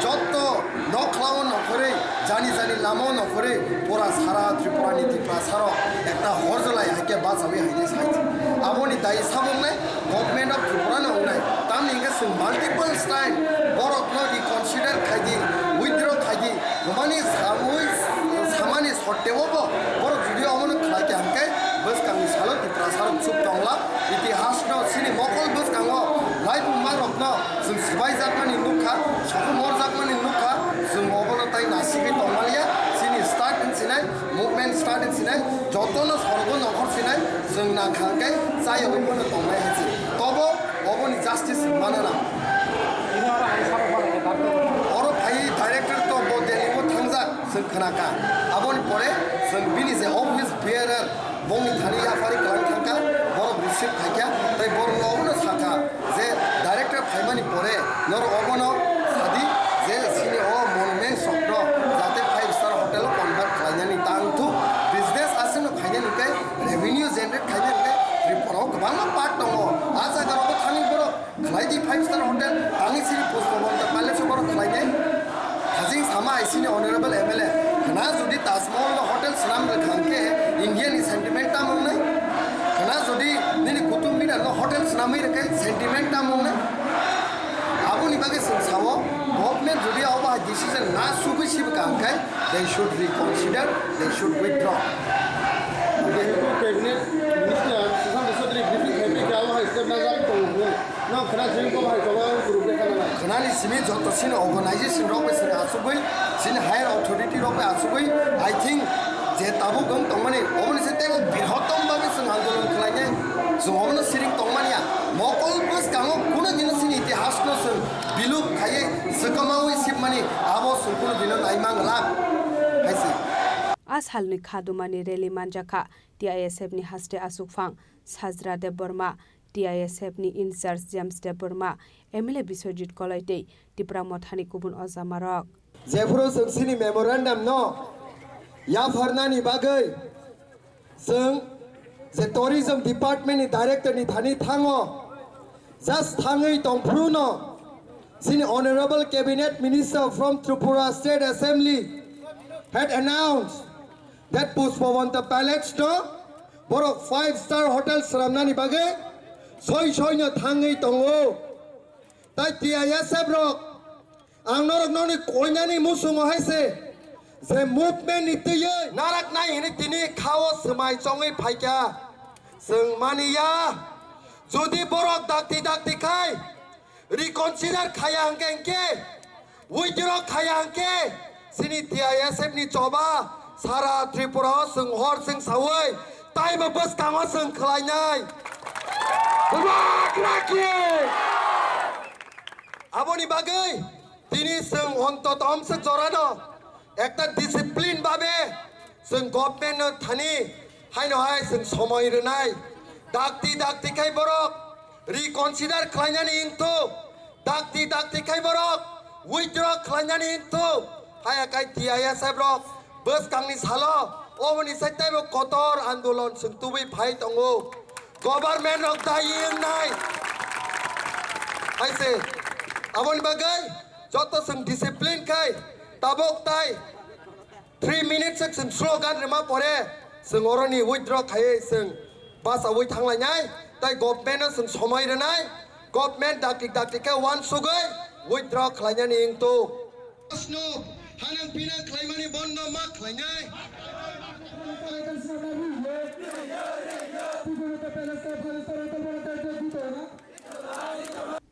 jotto nokhla o nokhorwi, jani jani lama o nokhorwi pura sara Tripura ni Tiprasa rok ekta horjolai hai khe bachawi hai khe sai. Aboni dai sabuknai Government of Tripura no wngnai. Tamni hwnkhe chwng multiple time borok no reconsider khai di, withdraw khai di, hwnmani samui samani sotteo bo borok jodi omono khlai kha hwnkhe bwskangni salo Tiprasa rok chuk tongla. Itihas no chini mokol bwskango laibuma rok no chwng swbaijakmani nukha, sokomorjakmani nukha, chwng obono tai nasigwi tongmaliya. Chini start wngsinai, movement start wngsinai, jotono sorogo nongkhor sinai, chwng nangkha hwnkhe chayogwi bono tongnai hai se. Tobo oboni justice manana. Oro phai director to bo Delhi o thangjak, chwng khnakha. Aboni pore chwng bini je office bearer, bongni thani yaphari kwlang thangkha, borok receive khaikha, tei borokno obono sakha je director phaimani pore norok obono sadi je chini o monument sokno jate five star hotel o convert khlainani tangthu, business aswkno khainani tei revenue generate khainani tei Tripura o kwbangma part tongo. A jaga rogo thangwi borok khlai di five star hotel, tangwi sini Pushpabanta Palace o borok khlainai. Hajing sama hai sini honorable M L A, khna jodi Taj Mahal no hotel swnam rwkha hwnkhe India ni sentiment tamo wngnai? Khna jodi nini Qutub Minar no hotel swnamwi rwkhe sentiment tamo wngnai? Aboni bagwi chwng sao, government jodi abo hai decision na sugwi sibwkha hwnkhe they should reconsider, they should withdraw. Jehetu cabinet minister Sushant Chaudhary briefing khai phai khe abo hai step najak tongo hwnwi. No, khna simi bo hai choba group le khna nai. Khnani simi joto sini organization rok bai chwng achugwi, sini higher authority rok bai achugwi, I think je tabuk wng tongmani, oboni se teibo birhotom bagwi chwng andolon khlainai, chwng obono siring tongmani ya. Mokol bwskango kuno dino sini itihas no chwng bilup khaiwi swkamaui sibmani, abo chwng kuno dino naimang lak hai se. A salni khadumani rally manjakha T I S F ni haste asukphang Sajra Debbarma, T I S F ni in charge James Debbarma, M L A Biswajit Koloi tei Tipra Mothani kubun ojamarok. Jephuru chwng chini memorandum no yapharnani bagwi chwng je tourism department ni director ni thani thango, just thangwi tongphuru no chini honorable cabinet minister from Tripura State Assembly had announced that Pushpabanta Palace no borok five star hotel swnamnani bagwi soi soi no thangwi tongo. Tai T I S F rok ang norok noni koinani musungo hai se je movement ni twiwi narak nai hini tini khao swmai chongwi phaikha. Chwng mani ya, jodi borok dakti dakti khai reconsider khaya hwnkhe hwnkhe, withdraw khaya hwnkhe, chini T I S F ni choba sara Tripura o chwng hor chwng saui taibo bwskango chwng khlainai. Bwbak rakhi! Aboni bagwi tini chwng ontoto omswk jorano ekta discipline babe chwng government no thani haino hai chwng somoi rwnai. Dakti dakti khai borok Reconsider khlainani wngthu, dakti dakti khai borok withdraw khlainani wngthu, haya kai T I S F rok bwskangni salo oboni sai teibo kotor andolon chwng tubui phai tongo. Government rok dayi wngnai. Hai se, aboni bagwi joto chwng discipline khai tabuk tai three minutes se chwng slogan rwma pore chwng oroni withdraw khaiwi chwng bachaui thanglainai, tai government no chwng somoi rwnai, government dakti dakti khe uansugwi withdraw khlainani wngthu. Proshno hanang pinang khlaimani bondo ma khlainai.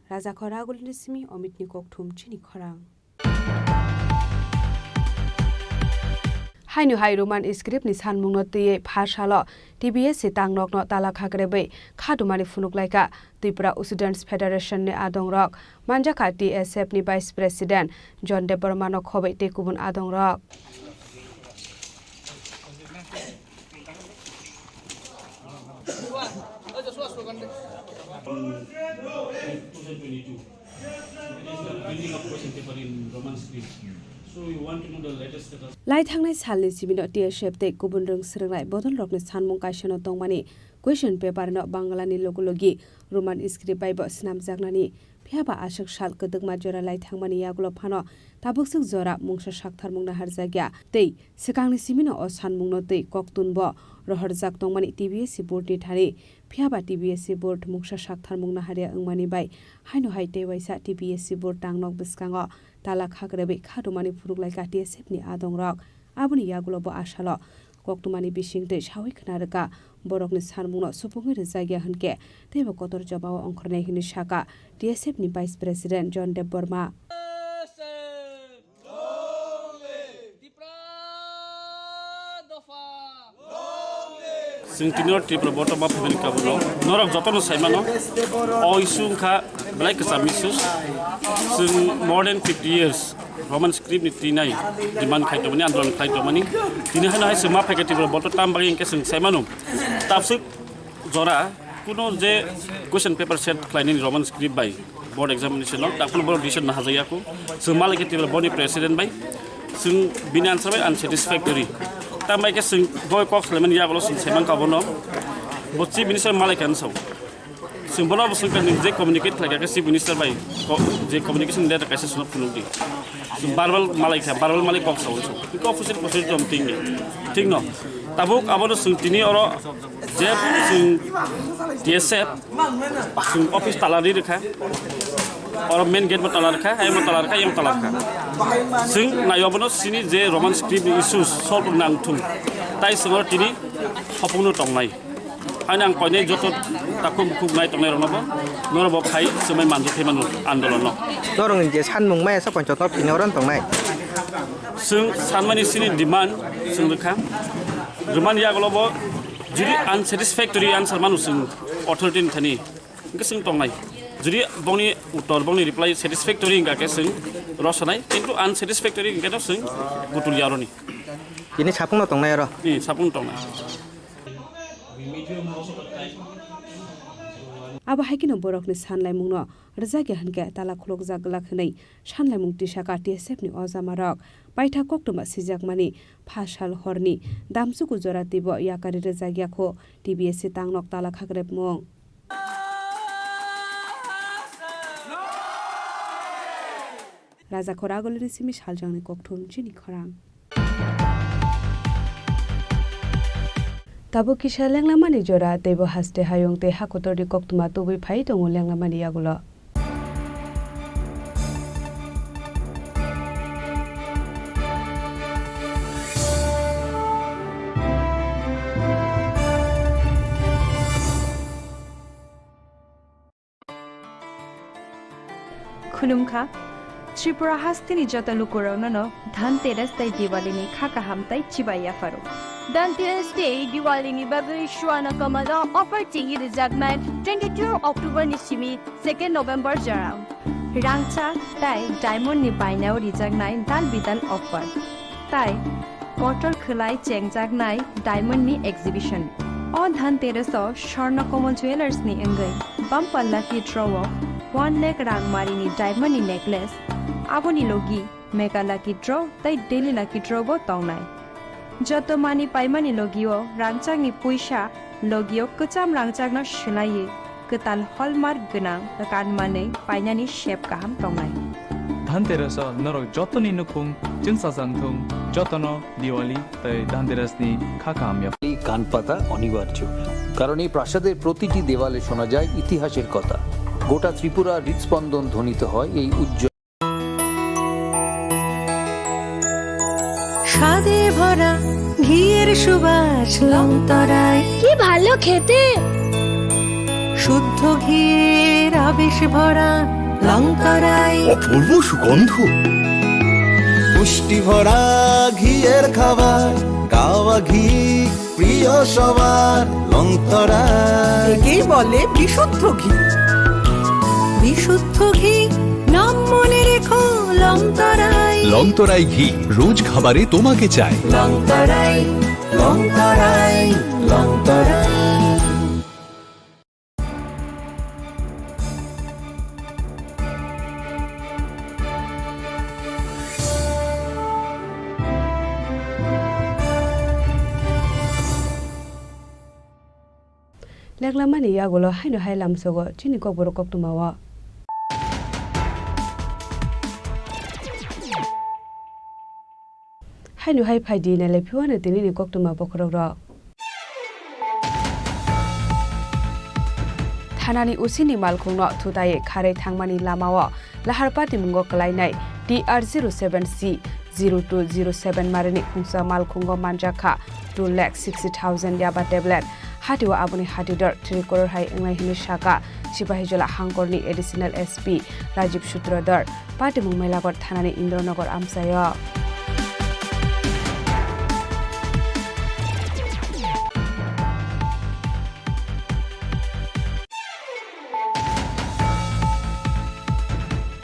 Rajakhor Agulini simi Omitni kokthum chini khorang. Haino hai Roman script ni sanmungno twiwi pha salo T B S C tangnokno tala khakrebwi khatumani phunuklaikha Tripura Students Federation ni adongrok, manjakha T S F ni Vice President John Debbarma no khobwi tei kubun adongrok. Lai thangnai salni simino T S F tei kubun rwng swrwngnai bodolrokni sanmung kaisano tongmani question paper no Bangalani logi logi Roman script bai bo swnamjaknani. Phiya ba aswk sal kwdwkma jora lai thangmani yagulo phano tabukswk jora mungsa saktharmung naharjakya tei swkangni simino o sanmungno twi koktun bo rohorjak tongmani T B S C board ni thani. Phiya ba T B S C board mungsa saktharmung naharya wngmani bai haino hai tei waisa T B S C board tangnok bwskango tala khakrebwi khatumani phuruklaikha T S F ni adongrok. Aboni yagulo bo asalo koktwmani bisingtwi sawi khna rwkha, borokni sanmungno supungwi rwjakya hwnkhe teibo kotor jobao ongkhornai hwnwi sakha T S F ni Vice President John Debbarma. Chwng tini o Tripura Bottom Up Family Club no norok jotono saimano, o issue wngkha belai kwcham issues. Chwng more than fifty years Roman script ni tinai demand khai tongmani, andolon khai tongmani. Tini hano hai se ma phaikha Tripura boto tam bagwi hwnkhe chwng sai mano. Tabswk jora kuno je question paper set khlainani Roman script bai board examination no, ta kuno borok decision na hajaya ku. Chwng malai khe Tripura board ni president bai chwng bini answer bai unsatisfactory. Tam bai khe chwng doi kok khlaimani yagulo chwng sai mankha bono. Bo chief minister malai khe answer. Chwng bono bo swngkha, nini je communicate khlaikha khe chief minister bai ko-, je communication letter kaisa swnam phunukdi. Chwng verbal malaikha, verbal malai kok sao chwng. Kok official procedure tong tingdi. Thik no? Tabuk abono chwng tini oro je chwng T S F chwng office tala ri rwkha. Oro main gate bo tala rwkha, ayang bo tala rwkha, ayang bo tala rwkha. Chwng naio abono chini je Roman script ni issues solve nang thung. Tai chwng oro tini hopungno tongnai. Ani ang koinai joto takhuk bukhuk nai tongnai rokno bo, norok bo phai swmai manjak thai mano andolon no. Norok ni je sanmung maya sa ponchot no tini oron tongnai. Chwng sanmani chini demand chwng rwkha. Rwmani yagulo bo jodi unsatisfactory answer mano chwng authority ni thani, hwnkhe chwng tongnai. Jodi bongni uttor, bongni reply satisfactory hwnkha khe chwng rw sanai, kintu unsatisfactory hwnkhe no chwng gutul ya oroni. Tini sapung no tongnai oro? Ni sapung tongnai. Abo hai kheno borokni sanlaimungno rwjakya hwnkhe tala khulokjak glak hwnwi sanlaimung tisakha T S F ni ojamarok. Paitha koktwma sijakmani pha sal horni damchuku jora teibo yakari rwjakya kho T B S C tangnok tala khakrepmung. Rajakhor Agulini simi saljangni kokthum chini khorang. Tabuk kisa lenglamani jora, teibo haste hayung tei hakotorni koktwma tubui phai tongo lenglamani yagulo. Khulumkha, Tripura hasteni joto lukurokno no Dhanteras tei Diwali ni kha kaham tei chibai yapharo. Dhanteras tei Diwali ni bagwi Swarna Kamal o offer chengwi rijaknai twenty-two October ni simi second November jorao. Rangchak tei diamond ni bainao rijaknai dal bidal offer. Tai kotor khwlai chengjaknai diamond ni exhibition. O Dhanteras o Swarna Kamal Jewellers ni wngwi Bumper lucky draw o one lakh rang mari ni diamond ni necklace, aboni logi mega lucky draw tei daily lucky draw bo tongnai. Joto mani paimani logio rangchakni puisa logio kwcham rangchakno swlaiwi kwtal hallmark gwnang kanmanwi painani sep kaham tongnai. Dhanteras-o norok jotoni nukhung chwngsajak thung, jotono Diwali tei Dhanteras-ni kha kaham yapha. এই কান পাতা অনিবার্য, কারণ এই প্রাসাদের প্রতিটি দেওয়ালে শোনা যায় ইতিহাসের কথা। গোটা ত্রিপুরার হৃদস্পন্দন ধ্বনিত হয় এই উজ্জ্বল স্বাদে ভরা ঘিয়ের সুবাস লংতরাই। কি ভালো খেতে! শুদ্ধ ঘিয়ের আবেশ ভরা লংতরাই। অপূর্ব সুগন্ধ। পুষ্টি ভরা ঘিয়ের খাবার, কাওয়া ঘি প্রিয় সবার লংতরাই। একেই বলে বিশুদ্ধ ঘি। বিশুদ্ধ ঘি, নাম মনে রেখো লংতরাই। লংতরাই ঘি, রোজ খাবারে তোমাকে চাই। লংতরাই, লংতরাই, লংতরাই। Leklamani yagulo haino hai lamsogo chini kokborok koktwmao. Haino hai phaidi nailai phiwano tinini koktwma bokhorokrok. Thanani usini malkhungno thutai kharwi thangmani lamao Lahar patimungo kwlainai T R zero seven C zero two zero seven marini khungsa malkhungo manjakha two lakh sixty thousand yaba tablet. Hatio aboni hatidor three crore hai wngnai hwnwi sakha Sipahijola hangkorni additional S P Rajiv Sutradhar. Patimung Melagot thanani Indranagar amchaio.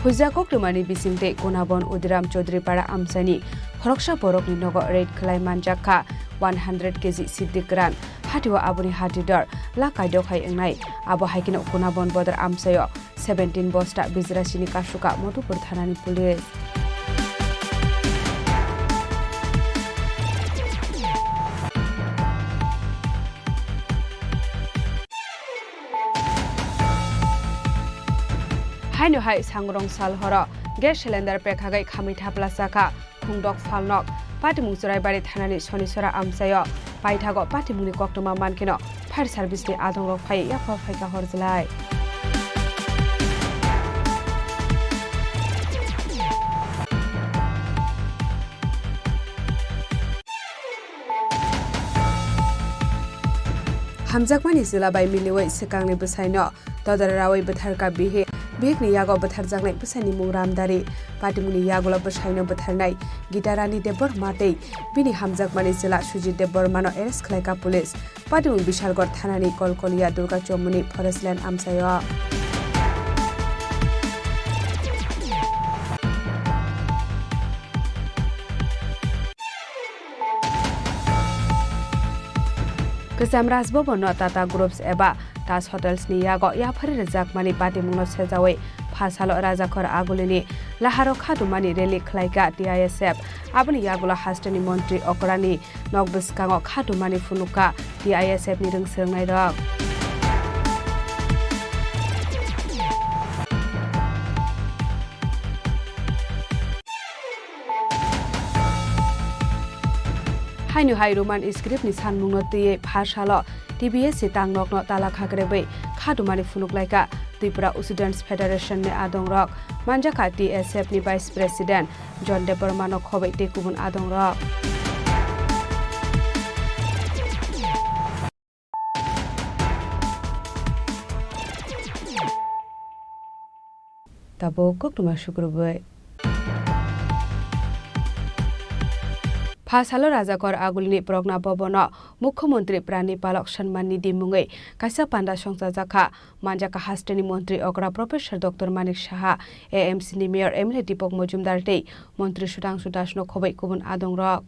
Huijak koktwmani bisingtwi Kunabon Udiram Chaudhuripara amchaini khoroksa borokni nogo raid khlai manjak kha one hundred K G siddi kwran. Hatio aboni hatidor la kaidok hai wngnai. Abo hai kheno Kunabon bodor amchaio seventeen bosta bijrasini kasuka Madhupur thanani police. Haino hai sangrong sal horo gas cylinder pekhagwi khamwi thapla chakha Khungdok Phalnok. Patimung Churaibari thanani Sonisora amchaio paithago patimungni koktwma mankheno fire service ni adongrok phai yaphar phaikha horjlai. Hamjakmani chwla bai miliwi swkangni bwsaino todora rawi bwtharkha bihik. Bihikni yago bwtharjaknai bwsaini mung Ramdari. Patimungni yagulo bwsaino bwtharnai Gitarani Debbarma tei bini hamjakmani chwla Sujit Debbarmano arrest khlaikha police. Patimung Bishalgarh thanani Kolkolia Durga Chowmuni forest land amchaio. Kwcham Raj Bhavan no Tata Groups eba Taj Hotels ni yago yaphari rwjakmani patimungno sejawi pha salo Rajakhor Agulini laharo khatumani rally khlaikha T I S F. Aboni yagulo hasteni montri okrani nok bwskango khatumani phunukha T I S F ni rwng swrwngnairok. Haino hai Roman script ni sanmungno twiwi pha salo T B S C tangnokno tala khakrebwi khatumani phunuklaikha Tripura Students Federation ni adongrok, manjakha T S F ni Vice President John Debbarma no khobwi tei kubun adongrok. Tabuk koktwma sukrubwi. Pha salo Rajakor Agulini Progna Bhavan-o Mukhyamantri Pranni Palak Samman Nidhi mungwi kaisa panda songchajakha. Manjakha hasteni montri okra Professor Doctor Manik Saha, A M C ni Mayor M L A Deepak Majumdar tei montri Sudhangshu Das no khobwi kubun adongrok.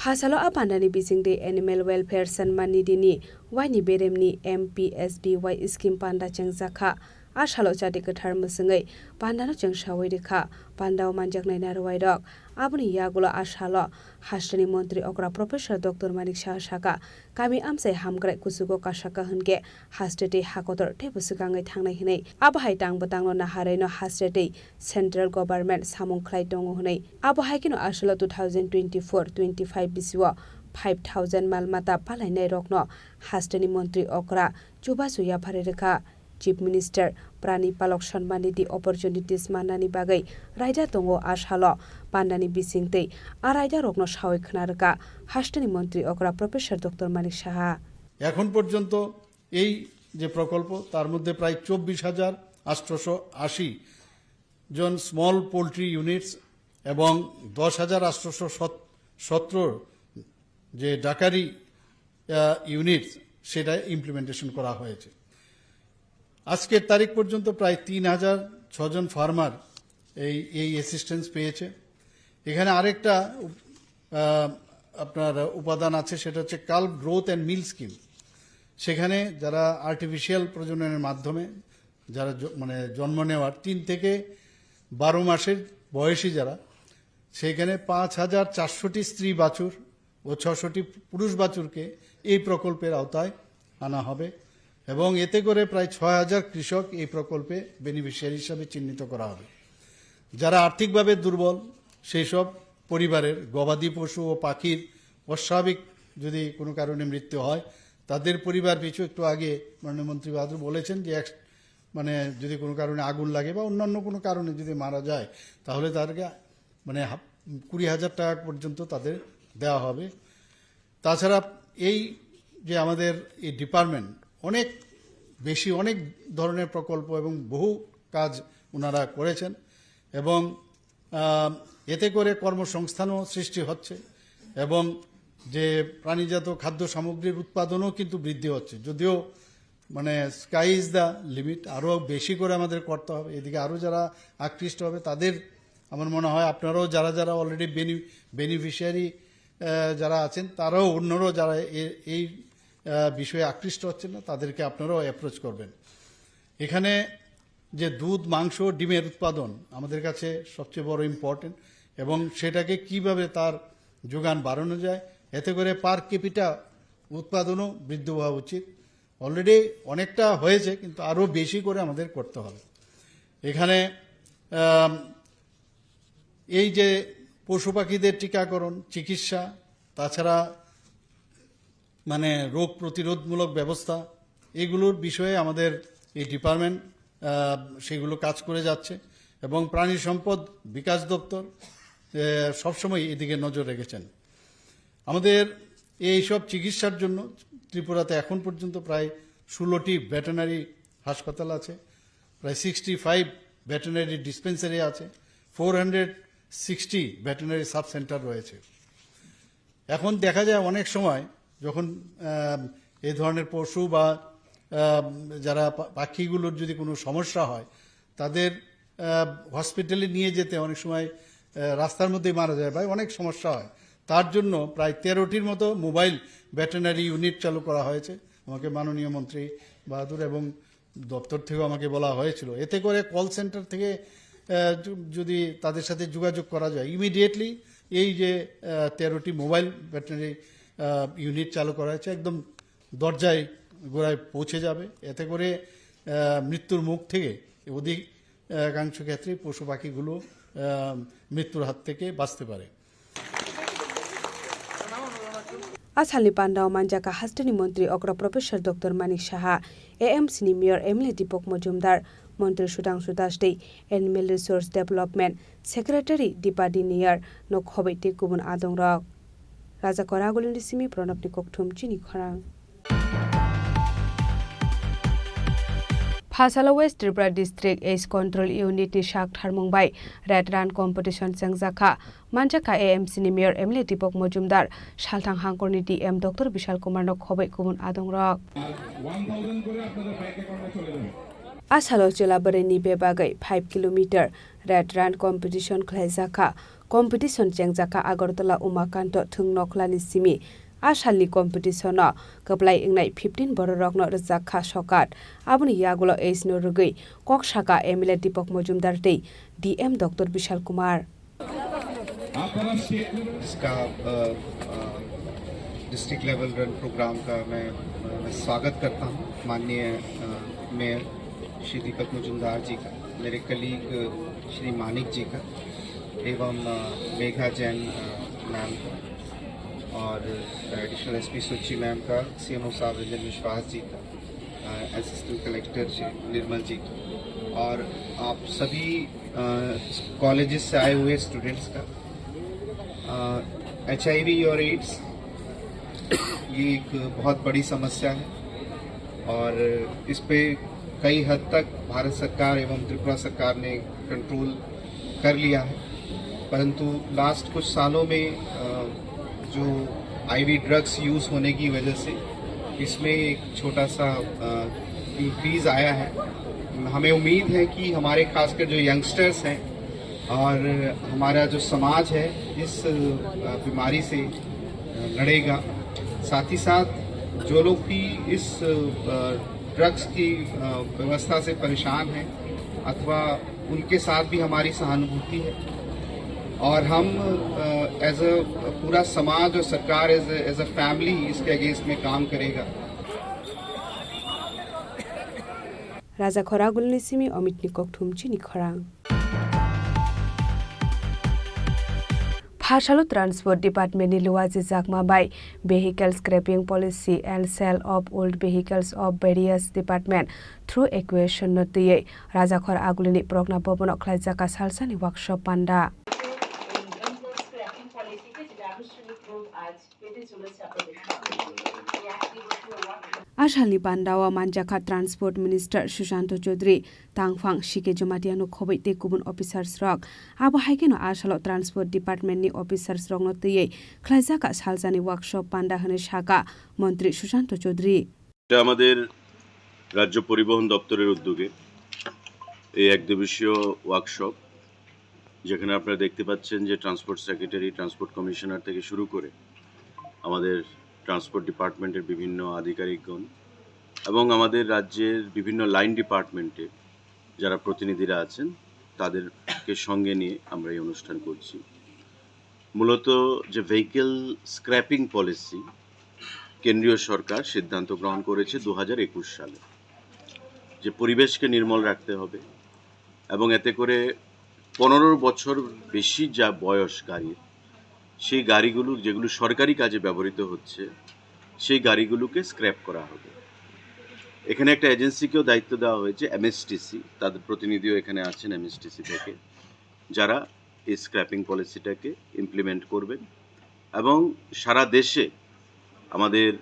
Asalo a pandani bisingtwi Animal Welfare Sanman Nidhi ni waini beremni M P S B Y scheme panda chengjakha. A salo chati kwthar mwswngwi pandano chengsawi rwkha. Pandao manjaknai narwai rok. Aboni yagulo a salo hasteni montri okra Professor Doctor Manik Saha saka, kami amchai hamkrai kuchugo kasaka hwnkhe haste tei hakotor teibo swkangwi thangnai hwnwi. Abo hai tang bwtangno naharwino haste tei central government samung khlai tongo hwnwi. Abo hai kheno aswlo two thousand twenty-four twenty-five bisio five thousand mal mata palainai rokno hasteni montri okra chubachu yapharwi rwkha. Chief Minister Prani Palok Sanman Nidhi opportunities mannani bagwi raida tongo a salo pandani bisingtwi a raida rokno sawi khna rwkha hasteni montri okra Professor Doctor Manik Saha. এখন পর্যন্ত এই যে প্রকল্প, তার মধ্যে প্রায় চব্বিশ হাজার আটশোশো আশি জন স্মল পোলট্রি ইউনিটস এবং দশ হাজার আটশোশো সতেরো যে ডাকারি, আহ, ইউনিটস, সেটা ইমপ্লিমেন্টেশন করা হয়েছে। আজকের তারিখ পর্যন্ত প্রায় তিন হাজার ছজন ফার্মার এই, এই অ্যাসিস্ট্যান্স পেয়েছে। এখানে আরেকটা উপ-, আহ, আপনার উপাদান আছে, সেটা হচ্ছে কালভ গ্রোথ অ্যান্ড মিল স্কিম। সেখানে যারা আর্টিফিশিয়াল প্রজননের মাধ্যমে যারা জ-, মানে জন্ম নেওয়ার তিন থেকে বারো মাসের বয়সী যারা, সেইখানে পাঁচ হাজার চারশোটি স্ত্রী বাছুর ও ছশোটি পুরুষ বাছুরকে এই প্রকল্পের আওতায় আনা হবে এবং এতে করে প্রায় ছয় হাজার কৃষক এই প্রকল্পে বেনিফিশিয়ারি হিসাবে চিহ্নিত করা হবে। যারা আর্থিকভাবে দুর্বল, সেই সব পরিবারের গবাদি পশু ও পাখির অস্বাভাবিক যদি কোনো কারণে মৃত্যু হয়, তাদের পরিবার পিছু, একটু আগে মাননীয় মন্ত্রী বাহাদুর বলেছেন যে এক, মানে, যদি কোনো কারণে আগুন লাগে বা অন্যান্য কোনো কারণে যদি মারা যায়, তাহলে তাদেরকে, মানে, হাপ-, কুড়ি হাজার টাকা পর্যন্ত তাদের দেওয়া হবে। তাছাড়া এই যে আমাদের এই ডিপার্টমেন্ট অনেক বেশি, অনেক ধরনের প্রকল্প এবং বহু কাজ ওনারা করেছেন এবং, আহ, এতে করে কর্মসংস্থানও সৃষ্টি হচ্ছে এবং যে প্রাণীজাত খাদ্য সামগ্রীর উৎপাদনও কিন্তু বৃদ্ধি হচ্ছে। যদিও, মানে, sky is the limit, আরও বেশি করে আমাদের করতে হবে। এদিকে আরও যারা আকৃষ্ট হবে তাদের, আমার মনে হয় আপনারাও যারা যারা অলরেডি বেনি-, বেনিফিশিয়ারি, আহ, যারা আছেন, তারাও, অন্যরাও যারা এ-, এই, আহ, বিষয়ে আকৃষ্ট হচ্ছেন না, তাদেরকে আপনারাও অ্যাপ্রোচ করবেন। এখানে যে দুধ, মাংস, ডিমের উৎপাদন আমাদের কাছে সবচেয়ে বড় ইম্পর্টেন্ট এবং সেটাকে কিভাবে তার যোগান বাড়ানো যায়, এতে করে পার ক্যাপিটা উৎপাদনও বৃদ্ধি হওয়া উচিত। অলরেডি অনেকটা হয়েছে, কিন্তু আরও বেশি করে আমাদের করতে হবে। এখানে, আম, এই যে পশু পাখিদের টিকাকরণ, চিকিৎসা, তাছাড়া, মানে, রোগ প্রতিরোধমূলক ব্যবস্থা, এগুলোর বিষয়ে আমাদের এই ডিপার্টমেন্ট, আহ, সেগুলো কাজ করে যাচ্ছে এবং প্রাণী সম্পদ বিকাশ দপ্তর, আহ, সবসময় এদিকে নজর রেখেছেন। আমাদের এই সব চিকিৎসার জন্য ত্রিপুরাতে এখন পর্যন্ত প্রায় ষোলোটি ভেটেরিনারি হাসপাতাল আছে, প্রায় সিক্সটি ফাইভ ভেটেরিনারি ডিসপেন্সারি আছে, four hundred sixty veterinary sub centre রয়েছে। এখন দেখা যায় অনেক সময় যখন, আহ, এই ধরনের পশু বা, আহ, যারা পা-, পাখিগুলোর যদি কোনো সমস্যা হয়, তাদের, আহ, হসপিটালে নিয়ে যেতে অনেক সময়, আহ, রাস্তার মধ্যেই মারা যায় বা অনেক সমস্যা হয়। তার জন্য প্রায় তেরোটির মতো মোবাইল ভেটেরিনারি ইউনিট চালু করা হয়েছে। আমাকে মাননীয় মন্ত্রী বাহাদুর এবং দপ্তর থেকেও আমাকে বলা হয়েছিল। এতে করে কল সেন্টার থেকে, আহ, যু-, যদি তাদের সাথে যোগাযোগ করা যায়, ইমিডিয়েটলি এই যে, আহ, তেরোটি মোবাইল ভেটেরিনারি, আহ, ইউনিট চালু করা হয়েছে, একদম দরজায় গোড়ায় পৌঁছে যাবে। এতে করে, আহ, মৃত্যুর মুখ থেকে অধিক, আহ, কাংশ ক্ষেত্রে পশু পাখিগুলো, আহ, মৃত্যুর হাত থেকে বাঁচতে পারে। A salni pandao manjakha hasteni montri okra Professor Doctor Manik Saha, A M C ni Mayor M L A Deepak Majumdar, Montri Sudhangshu Das tei Animal Resource Development Secretary Deepa Deniar no khoboi tei kubun adongrok. Raja Kora Agulini simi Pranabni kokthum chini khorang. Phasalo West Tripura District Age Control Unit ni sak tharmung bai Red Run Competition chengjakha. Manjakha A M C ni Mayor M L A Deepak Majumdar, Salthang Hangkorni D M Doctor Bishal Kumar no khoboi kubun adongrok. A salo chwla bwrwini bebagwi five kilometer Red Run Competition khlaijakha. Competition chengjakha Agartala Umakanto Thwng Nokhlani simi. A salni competition-o kwplai wngnai fifteen bororokno rwjakha sokat. Aboni yagulo age-no rwgwi kok sakha M L A Deepak Majumdar tei D M Doctor Bishal Kumar. इसका, अ, अ, district level run programme का मैं, अ, मैं स्वागत करता हूँ माननीय, अ, मेयर श्री दीपक मजूमदार जी का, मेरे कलीग, अ, श्री मानिक जी का, एवं, अ, मेघा जैन, अ, मैम का और एडिशनल एसपी सुची मैम का, सीएमओ साहब रंजन विश्वास जी का, अ, असिस्टेंट कलेक्टर श्री निर्मल जी का और आप सभी, अ, कॉलेजेस से आए हुए स्टूडेंट्स का। एच आई वी और एड्स ये एक बहुत बड़ी समस्या है और इस पे कई हद तक भारत सरकार एवं त्रिपुरा सरकार ने कंट्रोल कर लिया है, परंतु लास्ट कुछ सालों में, अ, जो आईवी ड्रग्स यूज़ होने की वजह से इसमें एक छोटा सा, अ, इंक्रीज आया है। हमें उम्मीद है कि हमारे, खासकर जो यंगस्टर्स हैं और हमारा जो समाज है, इस, अ, बीमारी से, अ, लड़ेगा। साथ ही साथ जो लोग भी इस, अ, ड्रग्स की, अ, व्यवस्था से परेशान हैं अथवा उनके साथ भी हमारी सहानुभूति है और हम, अ, एज अ पूरा समाज और सरकार as a, as a family इसके अगेंस्ट में काम करेगा। Raja Khoragulni simi Omitni kokthum chini khorang. Phasalo Transport Department ni luajijakma bai Vehicle Scrapping Policy and Sale of Old Vehicles of Various Department through Acquisition no twiwi Raja Khoragulini Progna Bhavan o khlaijak salsani workshop panda. A salni panda o manjakha Transport Minister Susanto Chaudhary, tangphang C K Jamatia no khobwi tei kubun officers rok. Abo hai kheno a salo Transport Department ni officers rok no twiwi khlaijak salsani workshop panda hwnwi sakha Montri Susanto Chaudhary. এটা আমাদের রাজ্য পরিবহন দপ্তরের উদ্যোগে এই এক দিবসীয় ওয়ার্কশপ, যেখানে আপনারা দেখতে পাচ্ছেন যে ট্রান্সপোর্ট সেক্রেটারি, ট্রান্সপোর্ট কমিশনার থেকে শুরু করে আমাদের ট্রান্সপোর্ট ডিপার্টমেন্টের বিভিন্ন আধিকারিকগণ এবং আমাদের রাজ্যের বিভিন্ন লাইন ডিপার্টমেন্টে যারা প্রতিনিধিরা আছেন, তাদেরকে সঙ্গে নিয়ে আমরা এই অনুষ্ঠান করছি। মূলত যে ভেহিকল স্ক্র্যাপিং পলিসি কেন্দ্রীয় সরকার সিদ্ধান্ত গ্রহণ করেছে দু হাজার একুশ সালে, যে পরিবেশকে নির্মল রাখতে হবে এবং এতে করে পনেরো বছর বেশি যা বয়স গাড়ির, সেই গাড়িগুলো যেগুলো সরকারি কাজে ব্যবহৃত হচ্ছে, সেই গাড়িগুলোকে স্ক্র্যাপ করা হবে। এখানে একটা এজেন্সিকেও দায়িত্ব দেওয়া হয়েছে, এমএসটিসি, তাদের প্রতিনিধিও এখানে আছেন এমএসটিসি থেকে, যারা এই স্ক্র্যাপিং পলিসিটাকে ইমপ্লিমেন্ট করবেন এবং সারা দেশে আমাদের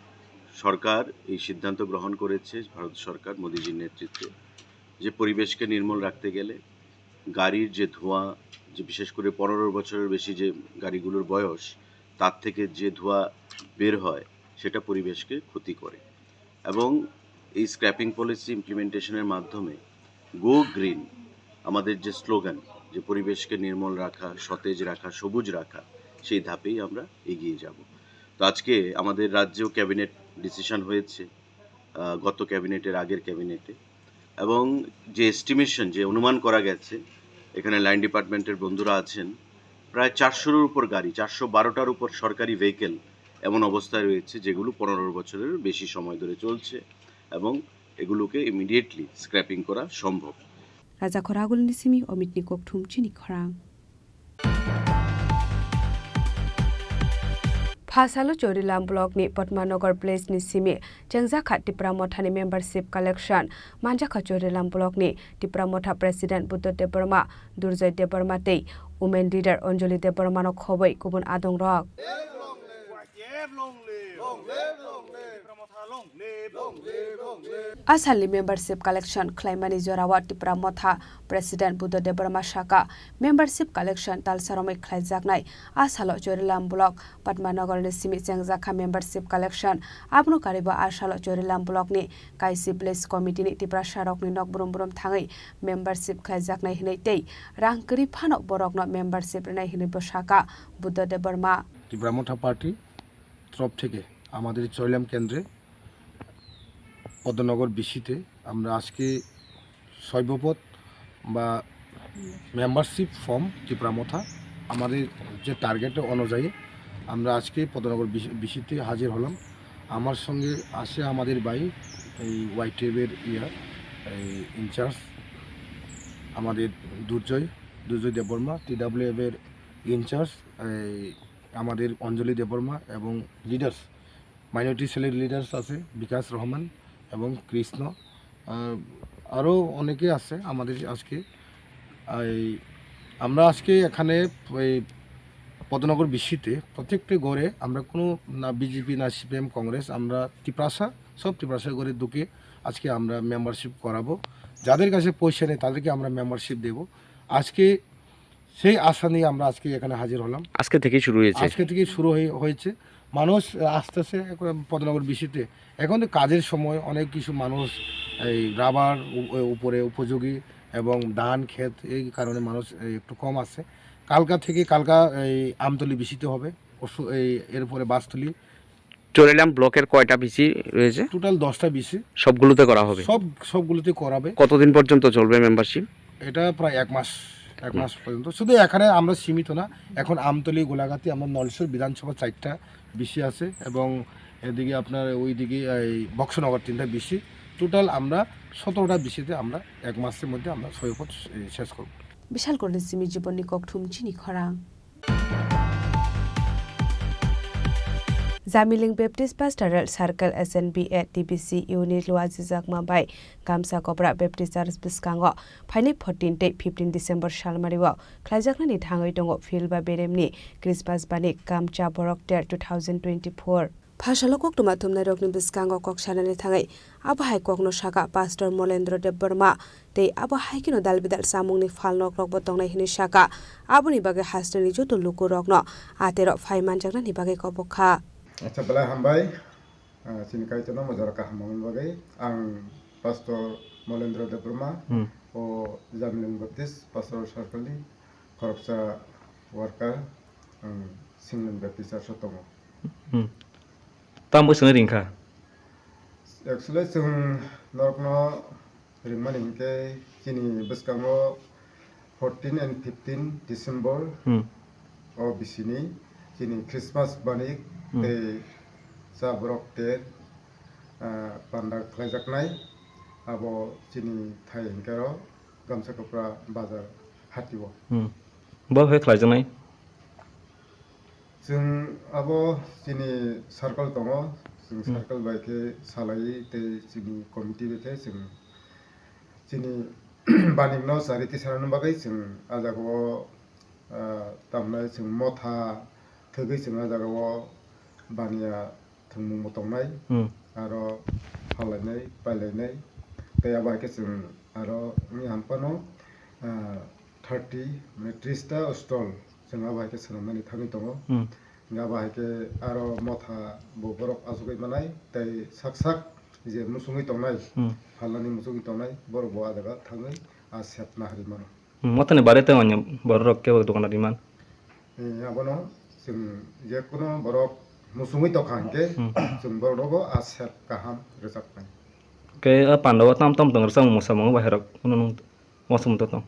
সরকার এই সিদ্ধান্ত গ্রহণ করেছে, ভারত সরকার মোদিজির নেতৃত্বে, যে পরিবেশকে নির্মল রাখতে গেলে গাড়ির যে ধোঁয়া, যে বিশেষ করে পনেরো বছরের বেশি যে গাড়িগুলোর বয়স, তার থেকে যে ধোঁয়া বের হয়, সেটা পরিবেশকে ক্ষতি করে। এবং এই স্ক্র্যাপিং পলিসি ইমপ্লিমেন্টেশনের মাধ্যমে গো গ্রিন, আমাদের যে স্লোগান, যে পরিবেশকে নির্মল রাখা, সতেজ রাখা, সবুজ রাখা, সেই ধাপেই আমরা এগিয়ে যাব। তো আজকে আমাদের রাজ্যেও ক্যাবিনেট ডিসিশন হয়েছে, আহ, গত ক্যাবিনেটের আগের ক্যাবিনেটে। এবং যে এস্টিমেশন, যে অনুমান করা গেছে, এখানে লাইন ডিপার্টমেন্টের বন্ধুরা আছেন, প্রায় চারশোর উপর গাড়ি, চারশো বারোটার উপর সরকারি ভেহিকেল এমন অবস্থায় রয়েছে, যেগুলো পনেরো বছরের বেশি সময় ধরে চলছে এবং এগুলোকে ইমিডিয়েটলি স্ক্র্যাপিং করা সম্ভব। Raja Khoragulni simi Omitni kokthum chini khorang. Phasalo Chorilam block ni Padmanagar village ni simi chengjakha Tipra Mothani membership collection. Manjakha Chorilam block ni Tipra Motha president Buddha Debbarma, Durjoy Debbarma tei women leader Anjali Debbarma no khobwi kubun adong rok. A salni membership collection khlaimani jorao Tipra Motha President Buddha Debbarma saka, membership collection talsa romwi khlaijaknai a salo Chorilam block Padmanagarni simi chengjakha membership collection. Abono karibo a salo Chorilam blockni kaisi village committeeni Tiprasarokni nok brum brum thangwi membership khlaijaknai hwnwi tei rang kwrwi phano borokno membership rwnai hwnwibo saka Buddha Debbarma. Tripura মথা পার্টি তরফ থেকে আমাদের চরিলাম কেন্দ্রে পদ্মনগর বিসিতে আমরা আজকে শৈবপথ বা membership form Tripura মথা আমাদের যে টার্গেট অনুযায়ী আমরা আজকে পদ্মনগর বিসি-, বিসিতে হাজির হলাম। আমার সঙ্গে আছে আমাদের ভাই, এই ওয়াইটিএফের ইয়া, এই ইনচার্জ, আমাদের দুর্জয়, দুর্জয় দেববর্মা, টিডাব্লিউএফের ইনচার্জ, এই আমাদের অঞ্জলি দেববর্মা এবং লিডার্স, মাইনরিটি সেলের লিডার্স আছে বিকাশ রহমান এবং কৃষ্ণ, আহ, আরও অনেকে আছে আমাদের আজকে। এই আমরা আজকে এখানে এই পদ্মনগর বিসিতে প্রত্যেকটি ঘরে আমরা কোনো না বিজেপি না সিপিএম কংগ্রেস, আমরা তিপ্রাসা, সব তিপ্রাসা ঘরে ঢুকে আজকে আমরা মেম্বারশিপ করাবো। যাদের কাছে পয়সা নেই তাদেরকে আমরা মেম্বারশিপ দেব। আজকে সেই আশা নিয়ে আমরা আজকে এখানে হাজির হলাম। আজকে থেকেই শুরু হয়েছে। আজকে থেকেই শুরু হয়ে-, হয়েছে। মানুষ আসতেছে এখন পদ্মনগর বিসিতে। এখন তো কাজের সময়, অনেক কিছু মানুষ এই রাবার উ-, উপরে উপযোগী এবং ধান ক্ষেত, এই কারণে মানুষ এই একটু কম আসছে। কালকা থেকে, কালকা এই আমতলি বিসিতে হবে, পরশু এই এরপরে বাসতলি। চরিলাম ব্লকের কয়টা বিসি রয়েছে? টোটাল দশটা বিসি। সবগুলোতে করা হবে? সব, সবগুলোতে করাবে। কতদিন পর্যন্ত চলবে মেম্বারশিপ? এটা প্রায় এক মাস, এক হুম। মাস পর্যন্ত। শুধু এখানে আমরা সীমিত না, এখন আমতলি, গোলাঘাটি, আমরা নলছড় বিধানসভা চারটা বিসি আছে এবং এদিকে আপনার ওইদিকে এই বক্সনগর তিনটা বিসি। টোটাল আমরা সতেরোটা বিসিতে আমরা এক মাসের মধ্যে আমরা সৈকত শেষ করব। বিশালগড়নি simi Jibonni Kokthum chini khorang. Jamiling Baptist Pastoral Circle S N B A T B C unit luajijakma bai Gamsa Kopra Baptist Church bwskango phainai fourteen tei fifteen December salmario khlaijaknani thangwi tongo Phil ba Beremni Christmas bani Gamcha Borok Ter two thousand twenty-four. Phasalo koktwma thumnairokni bwskango kok sanani thangwi abo hai kokno saka Pastor Molendro Debbarma tei abo hai kheno dalbidal chamungni phalnokrokbo tongnai hwnwi saka. Aboni bagwi hasteni joto lukurokno atero phai manjaknani bagwi kobok kha. Acha, belai hambai. Ah, chini Kaitorno mojaro kaham mangni bagwi ang Pastor Molendro Debbarma, Hmm. o Jamiling Baptist Pastoral Circle ni khoroksa worker, ang Singlen Baptist Church o tongo. Hmm. Tamo swngwi ringkha? Actually, chwng norokno ringmani hinkhe chini bwskango fourteen and fifteen December Hmm. o bisini chini Christmas banik Hmm. tei cha borok ter, ah, panda khlaijaknai abo chini thai hinkhe ro Gamsa Kopra bazar hatio. Hmm. Bo khe khlaijaknai? Chwng abo chini circle tongo, chwng Hmm. circle bai khe salai tei chini committee bai khe chwng chini banikno chari tisanani bagwi chwng ah jagao, ah, tamhinai chwng motha thwgwi chwng ah jagao baniya thwngmungbo tongnai, Hmm. aro phalainai, pailainai, tei abo hai khe chwng aro wngya phano, ah, thirty, mane tris ta stall chwng abo hai khe swnamnani thangwi tongo. Hmm. Hingkhe abo hai khe aro motha bo borok achugwi manai, tei sak sak je muchungwi tongnai, Hmm. phalnani muchungwi tongnai, borok bo ah jaga thangwi ah sep naharwi mano. Hmm, mothani bare tei onyo borok rok kebo dokan rw man? Eh, abono chwng je kono borok muchungwi tongkha hinkhe Hmm. chwng borok rogo ah sep kaham rwchapnai. Khe ah panda o tam tam tong rwchapmung mwsamung bahai rok, phano nwng mwsamung to tong?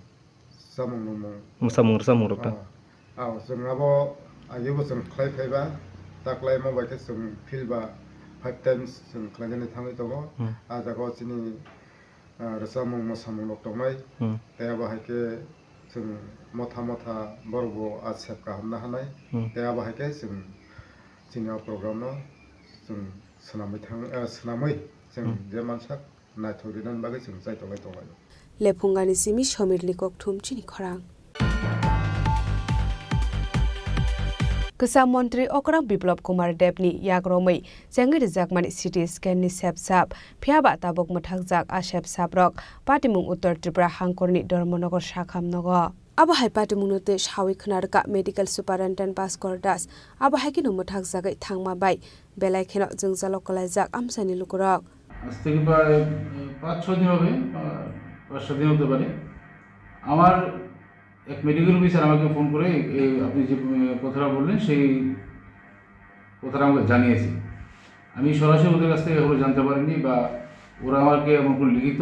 Chamung nwngmung. Mwsamung rwchapmung rok ta? Ah, ah, chwng abo agebo chwng khlai phaiba, ta khlaima bai khe chwng field ba five times chwng khlainani thangwi tongo. Hmm. Ah jaga o chini ah, rwchapmung mwsamung rok tongnai. Hmm. Tei abo hai khe chwng motha motha borok bo ah sep kaham naharnai. Hmm. Tei abo hai khe chwng chini o program no chwng swnamwi thang, ah, swnamwi chwng Hmm. je mansak naithok rinani bagwi chwng chai tonglai tonglai. Lephungani simi Somirni Kokthum chini khorang. Kwcham montri Okram Biplab Kumar Debni yak romwi chengwi rwjakmani C T scan ni sepsap, phiyaba tabuk mwthakjak a sepsaprok patimung Uttor Tripura hangkorni Dharmanagar sakham nogo. Abo hai patimungno tei sawi khna rwkha Medical Superintendent Bhaskar Das. Abo hai kheno mwthakjagwi thangma bai belai kheno jwngjalo kwlaijak amchaini lukurok. আজ থেকে প্রায়, আহ, পাঁচ ছয় দিন হবে, আহ, পাঁচ সাত দিন হতে পারে। আমার এক মেডিকেল অফিসার আমাকে ফোন করে, এই আপনি যে, আহ, কথাটা বললেন, সেই কথাটা আমাকে জানিয়েছে। আমি সরাসরি ওদের কাছ থেকে এখনো জানতে পারিনি বা ওরা আমাকে এমন কোনো লিখিত,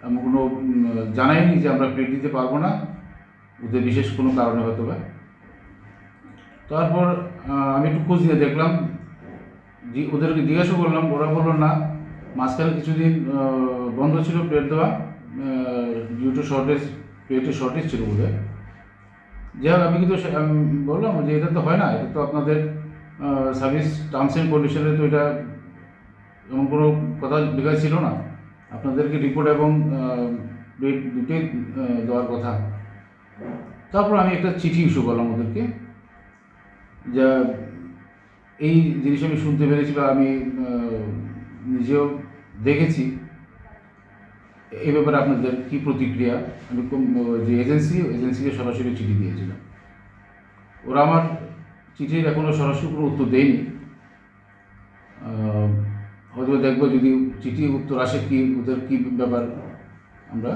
এমন কোনো, উম, জানায়নি যে আমরা প্লেট দিতে পারবো না, ওদের বিশেষ কোনো কারণে হয়তো বা। তারপর, আহ, আমি একটু খোঁজ নিয়ে দেখলাম, জি-, ওদেরকে জিজ্ঞাসা করলাম, ওরা বললো, "না, মাঝখানে কিছুদিন, আহ, বন্ধ ছিল প্লেট দেওয়া, আহ, due to shortage, প্লেটের শর্টেজ ছিল বোধহয়।" যাই হোক, আমি কিন্তু সে-, আমি বললাম যে, "এটা তো হয় না, এটা তো আপনাদের, আহ, সার্ভিস টার্মস অ্যান্ড কন্ডিশনে তো এটা এমন কোনো কথা লেখা ছিল না, আপনাদেরকে রিপোর্ট এবং, আহ, প্লেট দুটোই, আহ, দেওয়ার কথা।" তারপর আমি একটা চিঠি ইস্যু করলাম ওদেরকে, যা এই জিনিস আমি শুনতে পেরেছি বা আমি, আহ, নিজেও দেখেছি। এই ব্যাপারে আপনাদের কি প্রতিক্রিয়া? আমি কোন, আহ, যে এজেন্সি, এজেন্সিকে সরাসরি চিঠি দিয়েছিলাম। ওরা আমার চিঠির এখনো সরাসরি কোনো উত্তর দেয়নি। আহ, হয়তো দেখবো যদি চিঠি উত্তর আসে কি, ওদের কি ব্যাপার, আমরা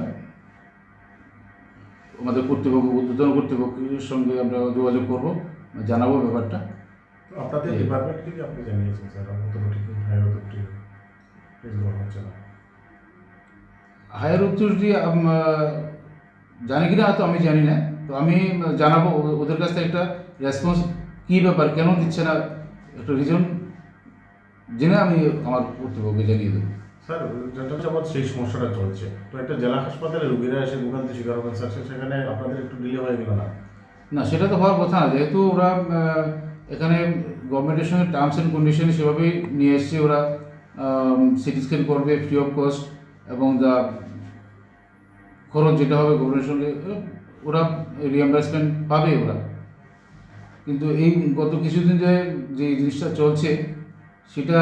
আমাদের কর্তৃপক্ষ, ঊর্ধ্বতন কর্তৃপক্ষের সঙ্গে আমরা যোগাযোগ করব, জানাবো ব্যাপারটা। তো আপনাদের জি। ডিপার্টমেন্ট থেকে আপনি জানিয়েছেন, স্যার, আমরা তো ঠিক হায়ার অথরিটি প্লেস দেওয়া হচ্ছে না। হায়ার অথরিটি, আম, আহ, জানে কিনা তো আমি জানি না। তো আমি জানাবো ও-, ওদের কাছ থেকে একটা রেসপন্স, কি ব্যাপার, কেন দিচ্ছে না, একটা রিজন জেনে আমি আমার কর্তৃপক্ষকে জানিয়ে দেবো। স্যার, যেটা হচ্ছে আমার সেই সমস্যাটা চলছে। তো একটা জেলা হাসপাতালে রোগীরা এসে ভোগান্তি শিকার হবেন, স্যার, সে-, সেখানে আপনাদের একটু ডিলে হয়ে গেল না? না, সেটা তো হওয়ার কথা না, যেহেতু ওরা, আহ, এখানে গভর্নমেন্টের সঙ্গে টার্মস অ্যান্ড কন্ডিশন সেভাবেই নিয়ে এসছে ওরা, আম, সিটি স্ক্যান করবে ফ্রি অফ কস্ট এবং যা খরচ যেটা হবে গভর্নমেন্টের সঙ্গে, আহ, ওরা রিএমবার্সমেন্ট পাবে ওরা। কিন্তু এই গত কিছুদিন ধরে যে জিনিসটা চলছে, সেটা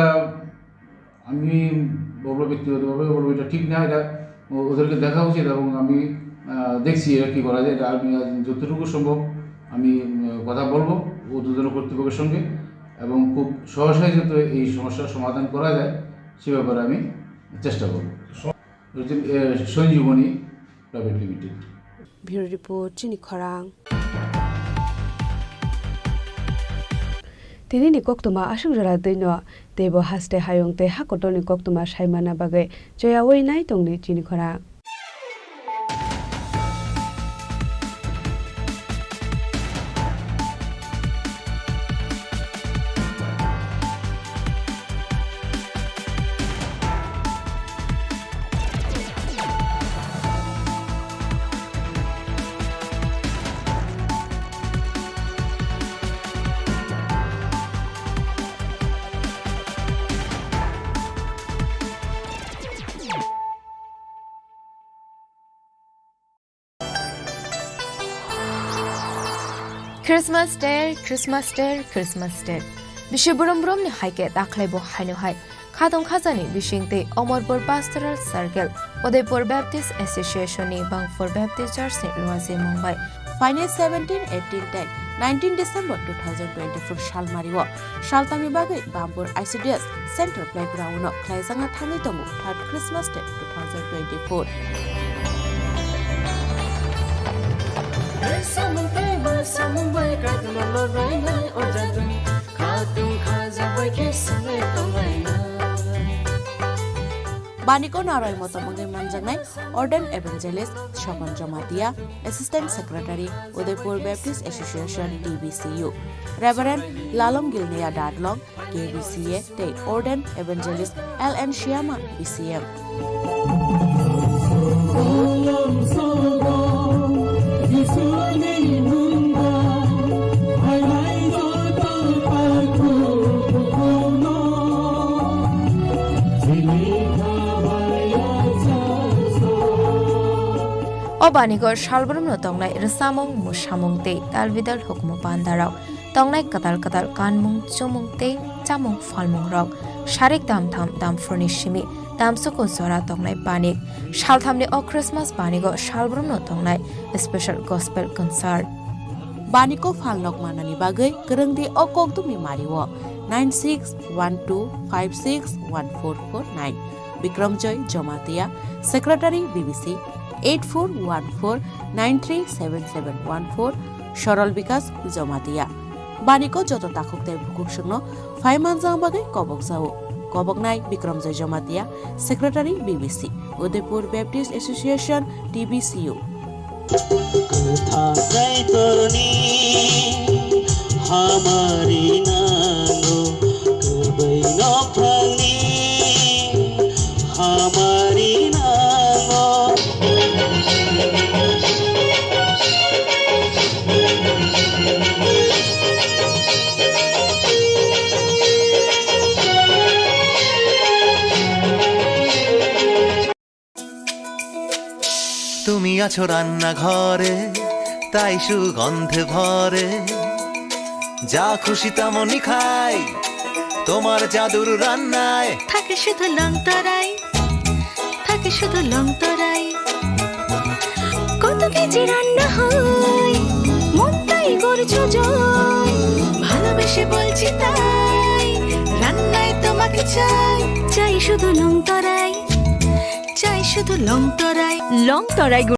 আমি বলবো, ব্যক্তিগতভাবে বলবো, এটা ঠিক না। এটা ও-, ওদেরকে দেখা উচিত এবং আমি, আহ, দেখছি এটা কী করা যায়। এটা আমি আজ যতটুকু সম্ভব আমি, উম, কথা বলবো ঊর্ধ্বতন কর্তৃপক্ষের সঙ্গে এবং খুব সহসায় যাতে এই সমস্যার সমাধান করা যায়, সে ব্যাপারে আমি চেষ্টা করব। Sonyjiboni Private Limited. Bureau Report, Chini Khorang. Tini ni koktwma aswk jora twi no, teibo haste hayung tei hakotor ni koktwma sai manna bagwi choyawi nai tongdi Chini Khorang. Christmas Day, Christmas Day, Christmas Day. Bisi brum brum ni hai khe dakhwlai bo haino hai. Khatong khajani bising tei Omorpur Pastoral Circle, Udaipur Baptist Association ni Bangpur Baptist Church ni luaje mung bai. Phainai seventeen, eighteen tei nineteen December two thousand twenty-four salmari o. Saltangni bagwi Bampur I C D S Central Playground-o khlaijakna thangwi tongo third Christmas Day two thousand twenty-four. Baniko naroi motom wngwi manjaknai Ordained Evangelist Sokon Jamatia, Assistant Secretary, Udaipur Baptist Association, D B C U, Reverend Lalom Gilneya Dadlong, K B C A, tei Ordained Evangelist L N Shyama, B C M. O baniko salbrumno tongnai rwchapmung, mwsamung tei talbidal hukumu pandarok Tongnai kwtal kwtal kanmung, chumung tei chamung phalmung rok. Sarik dam tham dam phurni simi, dam suku jora tongnai banik. Salthamni o Christmas banigo salbrumno tongnai special gospel concert. Baniko phalnok manani bagwi kwrwngdi o kokdumni mario nine six one two five six one four four nine. Bikramjoy Jamatia, Secretary B B C, eight four one four nine three seven seven one four, Sorol Bikas Jamatia. Baniko joto takhuk tei bukhuk songno phai manjang bagwi kobok jao. Koboknai Bikramjoy Jamatia, Secretary B B C, Udaipur Baptist Association, T B C U. Kwthang Kaitorni hamari nango, kwbai nophangni hamari nango. তুমি আছো রান্নাঘরে, তাই সুগন্ধে ভরে। যা খুশি তেমনই খাই, তোমার জাদুর রান্নায়। থাকে শুধু লংতরাই, থাকে শুধু লংতরাই। কত কেজি রান্না হয়, মনটাই করছো জয়। ভালোবেসে বলছি তাই, রান্নায় তোমাকে চাই। চাই শুধু লংতরাই, চাই শুধু লংতরাই। লংতরাই